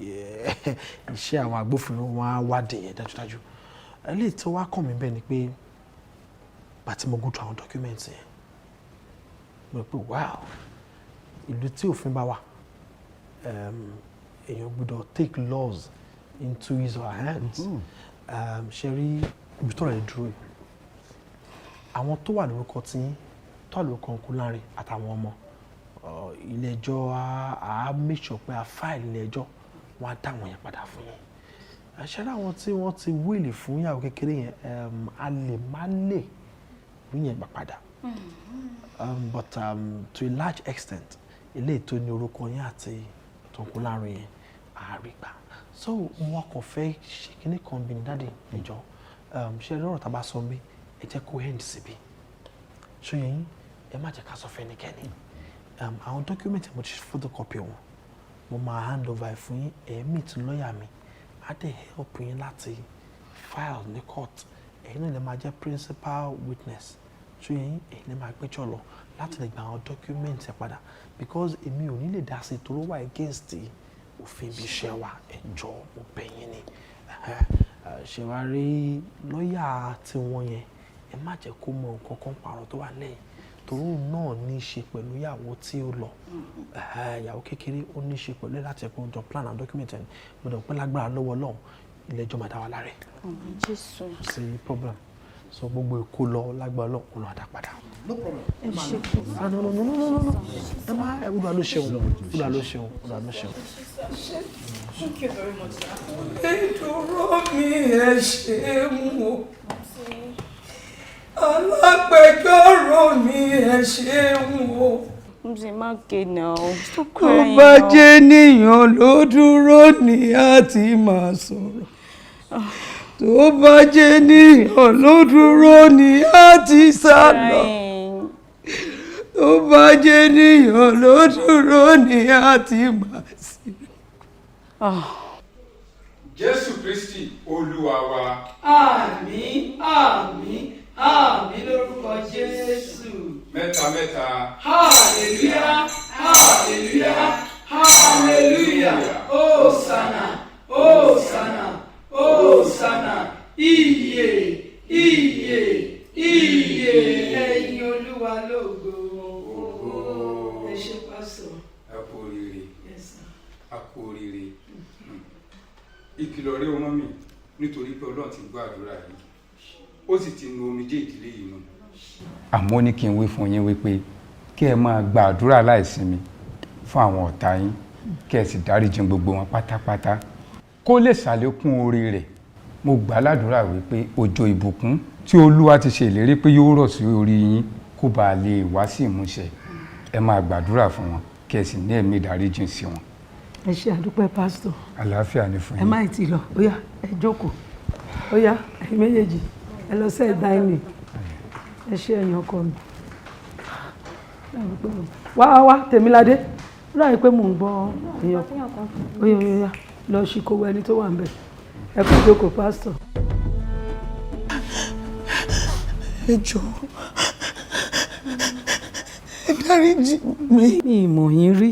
iṣẹ́ àwọn agbófinró, wọn á wádìí yẹn dájúdájú. Eléyìí tó wá kàn mí bẹ́ẹ̀ ni pé bàtí mo go through àwọn documents yẹn, mo rò pé wow, ìlú tí òfin bá wà, èèyàn gbọ́dọ̀ take laws into his or her hands. Ṣe rí ibi tó rẹ̀ dúró yìí, àwọn tó wà lórúkọ tí tó wà lórúkọ Uncle Lanre àtàwọn ọmọ, ilé ẹjọ́ á make sure pé a file ilé ẹjọ́, wọ́n á dá àwọn yẹn padà fún yín. Ṣe rí àwọn tí wọ́n ti will fún ìyàwó kékeré yẹn, a lè má lè rí yẹn gbà padà, but to a large extent, eléyìí tó ní orúkọ yín àti Uncle Lanre yẹn, a rí gbà. So wọn kàn fẹ́ ṣe kinní kan bí ní, daddy, ìjọ ṣe rí ọ̀rọ̀ tá a bá sọ mí, ẹ jẹ́ kó end síbi ṣó yẹ yín. Ẹ má jẹ́ ká sọ fẹ́nikẹ́ni. Àwọn document, mo ti photocopy wọn, mo máa hand over ẹ̀ fún yín. Ẹ meet lọ́ọ̀yà mi, á dẹ̀ help yín láti file ní court. Ẹ̀yin náà lè máa jẹ́ principal witness, ṣó yẹ yín? Ẹ̀yin lè máa gbẹ́jọ́ lọ láti lè gba àwọn document ẹ̀ padà, because èmi ò ní lè dá sí i torí ó wà against òfin ibi iṣẹ́ wa. Ẹ jọ̀ọ́, mo bẹ̀ yín ni. Ṣe wá rí lọ́ọ̀yà tiwọn yẹn, ẹ má jẹ́ kó mọ nǹkan kan pààrọ̀ tó wà lẹ́yìn, torí òun náà ní í ṣe pẹ̀lú ìyàwó tí ó lọ, ìyàwó kékeré. Ó ní í ṣe pẹ̀lú ẹ̀ láti ẹ̀kọ́ jọ plan and document ẹ̀. Mo dẹ̀ pẹ́ lágbára lọ́wọ́ Ọlọ́run, ilé ẹjọ́ máa dá wa láre. Jésù. Kò sí problem. So gbogbo èkó lọ, lágbára Ọlọ́run, lọ́ọ́ dá padà. No problem. Ẹ ṣe. Ah, no, no, no, no, no, no, ẹ má ẹ. Olúwa ló ṣeun, Olúwa ló ṣeun, Olúwa ló ṣeun. Thank you very much, sir. Ìdúró mi, ẹ ṣeun o. Alágbẹjọ́rò mi, ẹ ṣeun o. Mzee, má ké now. Stop Tó crying bá now. jẹ́ níyàn ló dúró ní àti máa sọ̀rọ̀, tó bá jẹ́ níyàn ló dúró ní àti sá lọ, tó bá jẹ́ níyàn ló dúró ní àti máa sí. Jésù Kristi Olúwa wa. Àmín, àmín, àmín lórúkọ Jésù. Mẹ́ta mẹ́ta. Hallelujah, hallelujah, hallelujah. Hosanna, Hosanna, Hosanna. Iye, iye, iye. Ẹyin Olúwa lógo. Ẹ ṣé, pásítọ̀. Ẹ kú oríire. Yes, sir. A kú oríire. Ìkìlọ̀ rẹ ọmọ mi, nítorí pé Ọlọ́run ti gbọ́ àdúrà yìí, ó sì ti nu omijé ìdílé yìí nù. Àmọ́ ó ní kí n wí fún yín wípé kí ẹ máa gba àdúrà láìsinmi fún àwọn ọ̀tá yín, kí ẹ sì dáríjì gbogbo wọn pátápátá, kó lè ṣàlékún oore rẹ̀. Mo gbà á ládùúrà wípé òjò ìbùkún tí Olúwa ti ṣe ìlérí pé yóò rọ̀ sí orí yín, kó bàa lè wá sí ìmúṣẹ. Ẹ máa gbàdúrà fún wọn, kí ẹ sì ní ẹ̀mí ìdáríjì sí wọn. Ẹ ṣé, àdúpẹ́, pásítọ̀. Àlàáfíà ni fún Ẹ yín. má ì tí lọ. Ó yá, ẹ jókòó. Ó yá, ẹ̀yin méjèèjì, ẹ lọ sí ẹ̀dá ẹ̀nì. Ẹ ṣé, ẹ̀yin ọkọ mi. Wá wá wá, Tèmiládé, ó dàbí pé mò ń gbọ́ èèyàn. Ó yá, ó yá, lọ ṣí kówó ẹni tó wà ń bẹ̀. Ẹ kú jókòó, pásítọ̀. Ẹ jọ̀ọ́, ẹ dáríjì mi. Mi ì mọ̀ yín rí.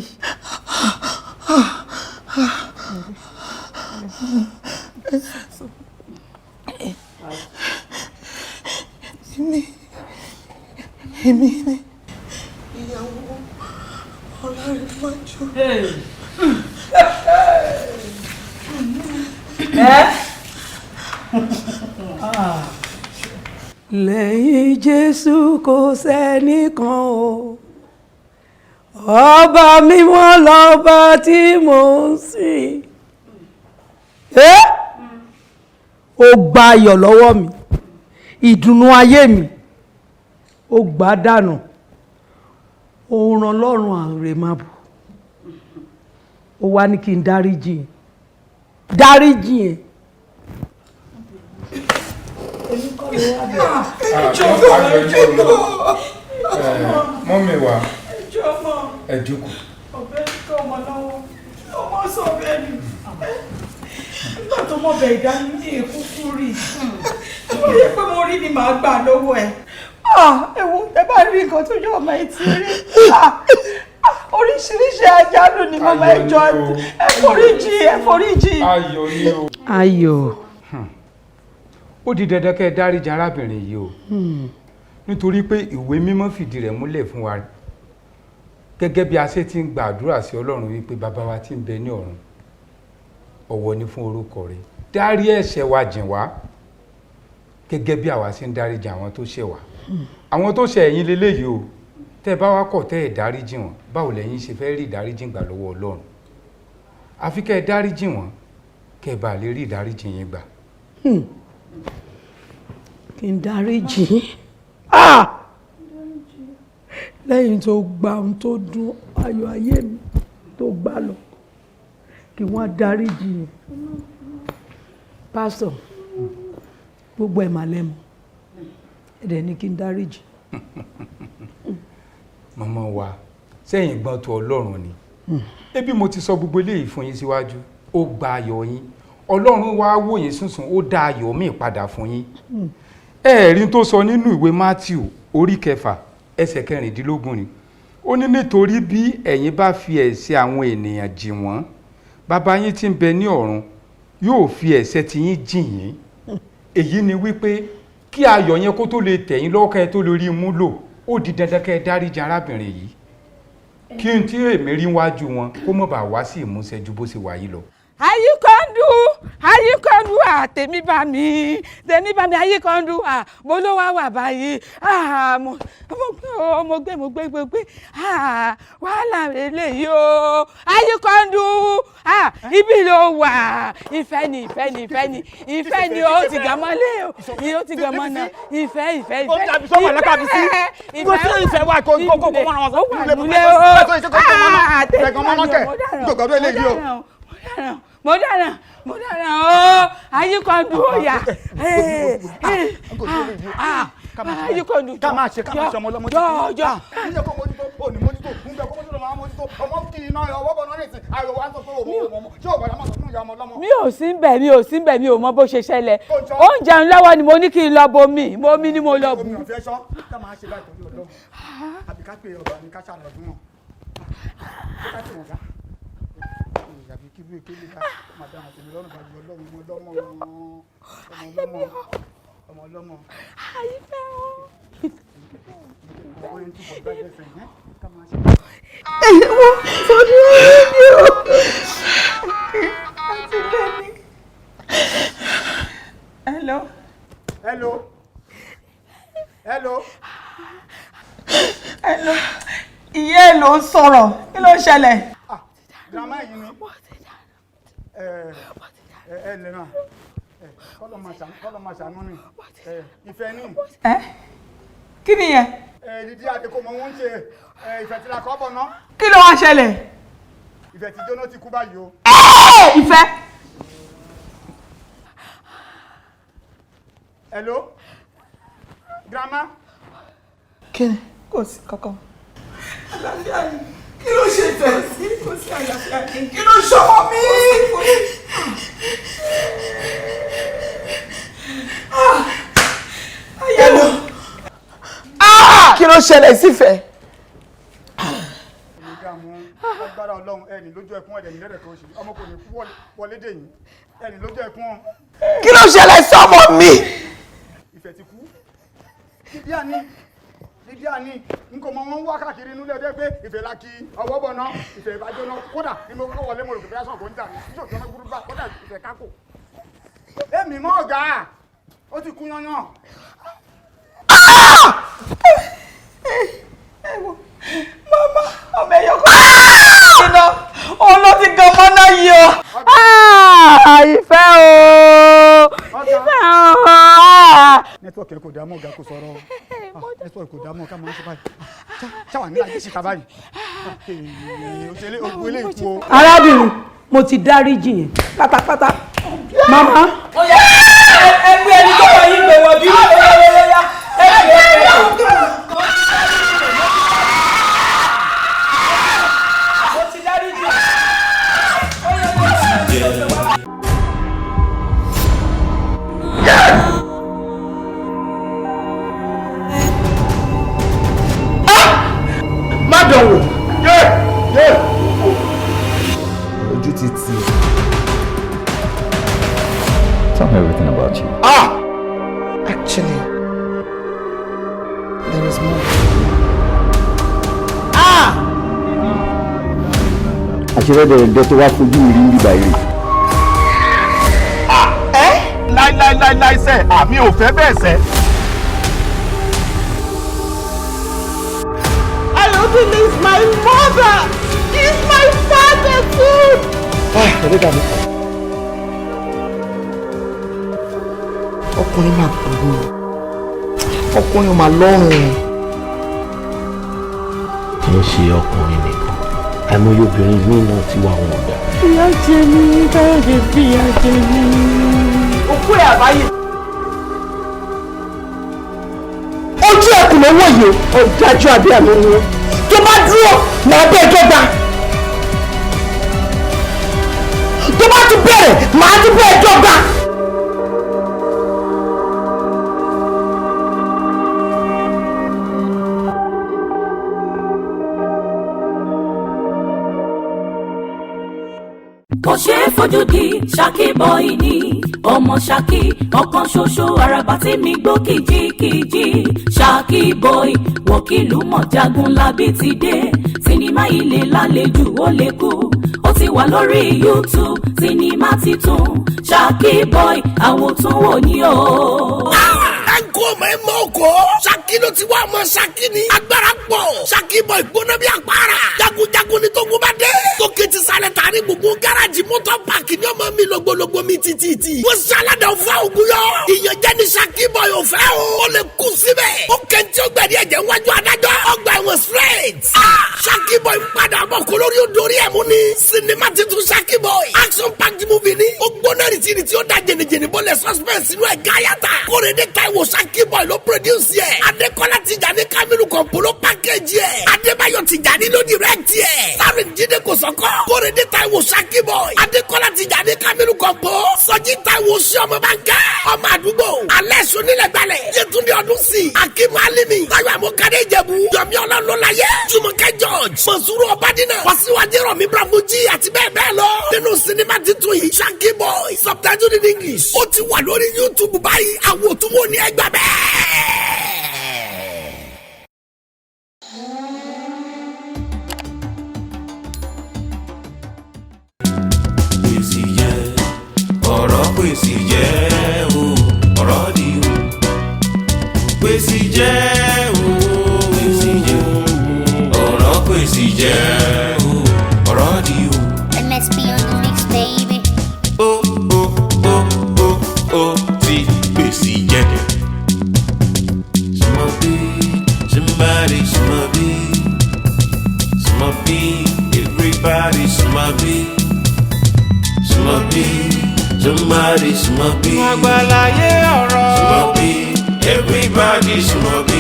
Èmi ni ìyàwó Ọlárẹ̀wájú. Ẹ́. Lẹ́yìn Jésù kò sẹ́nìkan o, ọba mímọ́ lọ́ba tí mò ń sìn. Ẹ́, ó gba ayọ̀ lọ́wọ́ mi, ìdùnnú ayé mi, ó gbà dànù, ó ràn lọ́rùn àrèmábọ̀, ó wá ní kí n dáríjì ẹ́, dáríjì ẹ́. Èmi kọ́ ló wá bẹ̀. Mummy wa, Ẹjọ́ mọ́. ẹ jókòó. Ọ̀bẹ ń tọ́ ọmọ lọ́wọ́, ọmọ sọ bẹ́ẹ̀ ni nígbà tó mọ̀ bẹ̀ ìdání ní èkúkú rí i. Tó bá yẹ pé mo rí ni màá gbà lọ́wọ́ ẹ̀. Ewu ẹ bá rí nǹkan tó yọ ọmọ ẹ ti rí. Oríṣiríṣi àjálù ni màmá ẹ jọ, ẹ foríjì, ẹ foríjì. Ayọ̀ ni o. Ayọ̀. Ó di dandan kẹ́ ẹ dáríjì arábìnrin yìí o, nítorí pé ìwé mímọ́ fìdí rẹ̀ múlẹ̀ fún wa gẹ́gẹ́ bí a ṣe ti ń gbàdúrà sí Ọlọ́run wípé bàbá wa tí ń bẹ ní ọ̀run, ọ̀wọ̀ ni fún orúkọ rẹ̀, dárí ẹ̀ṣẹ̀ wa jìn wá gẹ́gẹ́ bí àwa ṣe ń dáríjì àwọn tó ṣẹ̀ wá. Àwọn tó ṣẹ̀ ẹ̀yin leléyìí o, tẹ́ ẹ bá wá kọ̀ tẹ́ ẹ dáríjì wọ́n, báwo lẹ̀yin ṣe fẹ́ rí ìdáríjì gbà lọ́wọ́ Ọlọ́run? Àfi kẹ́ ẹ dáríjì wọ́n, kẹ́ ẹ bá lè rí ìdáríjì yín gbà. Kí n dáríjì lẹ́yìn tó gba ohun tó dùn ayọ̀ ayé mi tó gbà lọ, kí wọ́n dáríjì. Pásítọ̀, gbogbo ẹ̀ mà lẹ́mu, ẹ̀dẹ̀ ní kí n dáríjì. Màmá wa, sẹ́yìn gbọ́n tó Ọlọ́run ni. Ebi mo ti sọ gbogbo eléyìí fún yín síwájú, ó gba ayọ̀ yín, Ọlọ́run wá wò yín sùnsùn, ó dá ayọ̀ míì padà fún yín. Ẹ̀ẹ́rí tó sọ nínú ìwé Matthew orí 6 ẹsẹ̀ 16 ni ó ní, nítorí bí ẹ̀yin bá fi ẹ̀ṣẹ̀ àwọn ènìyàn jì wọ́n, bàbá yín tí ń bẹ ní ọ̀run yóò fi ẹ̀ṣẹ̀ tiyín jì yín. Èyí ni wípé kí ayọ̀ yẹn kó tó lè tẹ̀yìn lọ́wọ́, kẹ́ ẹ tó lè rí mú lò, ó di dandan kẹ́ ẹ dáríjì arábìnrin yìí, kí n tí èmi rí wájú wọn kó má bàa wá sí ìmúṣẹ ju bó ṣe wà yìí lọ. Ayíkọ́ndú, ayíkọ́ndú, tèmi bá mi, tèmi bá mi, ayíkọ́ndú, mo ló wá wà báyìí, mo gbé, mo gbé, mo gbé, wàhálà eléyìí o, ayíkọ́ndú, ibi ló wà, ìfẹ́ ni, ìfẹ́ ni, ìfẹ́ ni, ìfẹ́ ni, ó ti gàn mọ́lé o, ó ti gàn mọ́nà, ìfẹ́, ìfẹ́, ìfẹ́, ìfẹ́, ìfẹ́ wà kó kó kó mọ́nà wọn sọ, nílé o, tèmi bá mi, mo dáràn, mo dáràn o, ayíkọ́ndù ó yá, ayíkọ́ndù ká máa ṣe, ká máa ṣe ọmọ ọlọ́mọ jọ jọ. Níjẹ́ kó mójútó, ò ní mójútó, ń bẹ kó mójútó, máa mójútó, ọmọ kì í náà ọwọ́ bọ̀ náà nìsín, ayọ̀ wa sọ pé òun ò mọ̀, ṣé òun bàdá máa sọ fún ìyá ọmọ ọlọ́mọ. Mi ò sí ń bẹ̀, mi ò sí ń bẹ̀, mi ò mọ bó ṣe ṣẹlẹ̀. Oúnjẹ ń lọ́wọ́ ni mo ní kí n lọ bomi, bomi ni mo lọ bù. Omi ò fẹ́ sọ, ká máa ṣe báyìí torí Ọlọ́run, àbí ká pè ọba ní ká ṣàlọ́ fún wọn. Ká tì wọ́n ká. Àbí kí bí kéde ká madam àtẹ̀mí lọ́rùn bá yọ lọ́rùn ọmọ ọlọ́mọ ọmọ ọlọ́mọ ọmọ ọlọ́mọ. Àyífẹ́ o. Ewo sọdún mi o. Àti bẹ́ẹ̀ni. Hello. Hello. Hello. Hello. Ìyá ẹ̀ ló ń sọ̀rọ̀. Kí ló ń ṣẹlẹ̀? Grandma yìí ni. Ẹ lè náà. Kọ́lọ̀ máa ṣàánú ni. Ìfẹ́ ní. Kí ni yẹn? Ìdí àdékò mọ̀ wọ́n ń ṣe ìfẹ́ tí la kọ́ bọ̀ náà. Kí ló wá ṣẹlẹ̀? Ìfẹ́ tí jóná ti kú báyìí o. Ìfẹ́. Hello? Grandma? Kí ni? Kò sí kankan. Àlàáfíà ni. Kí ló ṣe fẹ́ sí? Kò sí àlàáfíà ni. Kí ló ṣọmọ mi? Hello. Kí ló ṣẹlẹ̀ sífẹ̀ẹ́? Olùdààmú agbára Ọlọ́run, ẹni lójú ẹkún ẹ̀dẹ̀ ní lẹ́rẹ̀kọ́ oṣù ọmọ kò ní kú wọlé dè yín, ẹni lójú ẹkún. Kí ló ṣẹlẹ̀ sọ́mọ mi? Ìfẹ́ ti kú. Lídíà ni, Lídíà ni, n kò mọ wọn wá káàkiri inú lẹ́dẹ́ pé ìfẹ́ la kí ọwọ́ bọ̀ náà, ìfẹ́ ìbájọ́ náà, kódà ni mo kọ́ wọlé mo rò pé bí aṣọ kò ń jà ní, yóò jọ náà gbúdúgbà, kódà ìfẹ́ kákò. Èmi mọ́ ọ̀gá, ó ti kú yányán. Mama, ọmọ ẹ̀yọ́ kọ́ iná, òun ló ti gan mọ́ná yìí o. Ìfẹ́ o, ìfẹ́ o. Nẹ́tíwọ̀kì ẹ kò dá mọ́ ọ̀gá kò sọ̀rọ̀ o. Nẹ́tíwọ̀kì kò dá mọ́ ọ̀gá máa ń ṣe báyìí. Ṣáwà ní àyè síta báyìí. Òṣèlú ògùn eléyìí kú o. Arábìnrin, mo ti dáríjì yín pátápátá. Màmá. Ẹgbẹ́ ẹni tó wà yín gbèwọ̀ bí ó yá yá. Ẹgbẹ́ ẹni tó wà. Mo ti dáríjì. Yeah. ṣe rẹ́dẹ̀rẹ́dẹ́ tó wá fojú mi rí nígbà yìí. Láíláíláíláí sẹ́, àmì ò fẹ́ bẹ́ẹ̀ sẹ́. Ayọ̀délé is my mother. He's my father too. Ẹlẹ́dàá mi. Ọkùnrin máa burú, ọkùnrin máa lọ́rùn. Kì í ṣe ọkùnrin nìkan, àìmọye obìnrin míì náà ti wá wọn ọ̀dà. Ìyá jẹ mí, Káyọ̀dé fi ìyá jẹ mí. Òkú ẹ̀ àbáyé. Ojú ẹkùn ló wọ̀ yìí o, ọ̀dájú àbí àmì ni ó. Tó bá dúró, màá bẹ́ẹ̀ dọ́gba. Tó bá tún bẹ̀rẹ̀, màá tún bẹ́ẹ̀ dọ́gba. Kò ṣeé fojú di Ṣakí Boy ni ọmọ Ṣakí, ọ̀kan ṣoṣo àràbà tí mi gbó kìjikìji. Ṣakí Boy wọ̀kìlú mọ̀ jagun lábí ti dé, sinimá ilé lálejò ó lè kú, ó ti wà lórí YouTube, sinimá titun Ṣakí Boy àwòtúnwò ni o. Ẹ̀kọ́ ọmọ ẹ̀ mọ́ ọkọ̀. Ṣakí ló ti wá ọmọ Ṣakí ni. Agbára pọ̀. Ṣakí Boy gbóná bí àpárá. Jagunjagun ni tógun bá dé. Tókè ti sálẹ̀ tàrí gbogbo gáràjì mọ́tò páàkì ní ọmọ mi lọ́gbọ̀lọ́gbọ̀ mi títí. Wọ́n ṣàlàdà òfin ògùn yọ. Ìyànjẹ́ ni Ṣakí Boy ò fẹ́ o. Ó lè kú síbẹ̀. Ó kẹ́ntì ó gbẹ̀dí ẹ̀jẹ̀ wájú adájọ́. Ọgbà ẹ̀wọ̀n straight. Ṣakí Boy ń padà bọ̀ kó lórí odori ẹ̀ mú ni. Sinimá titun Ṣakí Boy. Action packed movie ni. Ó gbóná rìtìrìtì ó da jẹnijẹni bọ́lẹ̀ suspense inú ẹ̀ gáyàtà. Kórèdé Táíwò Ṣakí Boy ló produce yẹ. Adékọ́lá Tìjàní Kamilu Kọ̀ǹpó ló package yẹ. Adébáyọ̀ Tìjàní ló direct yẹ. Starring Jídé Kòsọ́kọ́. Kórèdé Táíwò Ṣakí Boy. Adékọ́lá Tìjàní Kamilu Kọ̀ǹpó. Sọjí Táíwò sí ọmọ bánkẹ́. Ọmọ àdúgbò. Alẹ́ sọnílẹ̀gbalẹ̀. Yétúndé ọdún sí. Akíma Alimi. Táyọ̀ Àmọ́kadé Ìjẹ̀bú. Yọ̀mí Ọlọ́runláyé. Jùmọ̀kẹ́ George. Mọ̀súrù Ọbádínà. Wàsíwájú Rọ̀mí Bramuji àti bẹ́ẹ̀ bẹ́ẹ̀ lọ. Nínú sinimá titun yìí, Ṣakí Boy. Subtitled in English. Ó ti wà lórí YouTube báyìí. Àwọn òtúnwò ní ẹgbàá bẹ́ẹ̀. Pèsè jẹ́ ọ̀rọ̀, pèsè jẹ́ o, ọ̀rọ̀ di o. Pèsè jẹ́ o, pèsè jẹ́ ọ̀rọ̀, pèsè jẹ́ o, ọ̀rọ̀ di o. MSP on the mix, baby. O o o o o ti pèsè jẹ́. Small B, somebody small B, small B, everybody small B. Small B, somebody small B. Àgbàláyé ọ̀rọ̀. Small B, everybody small B.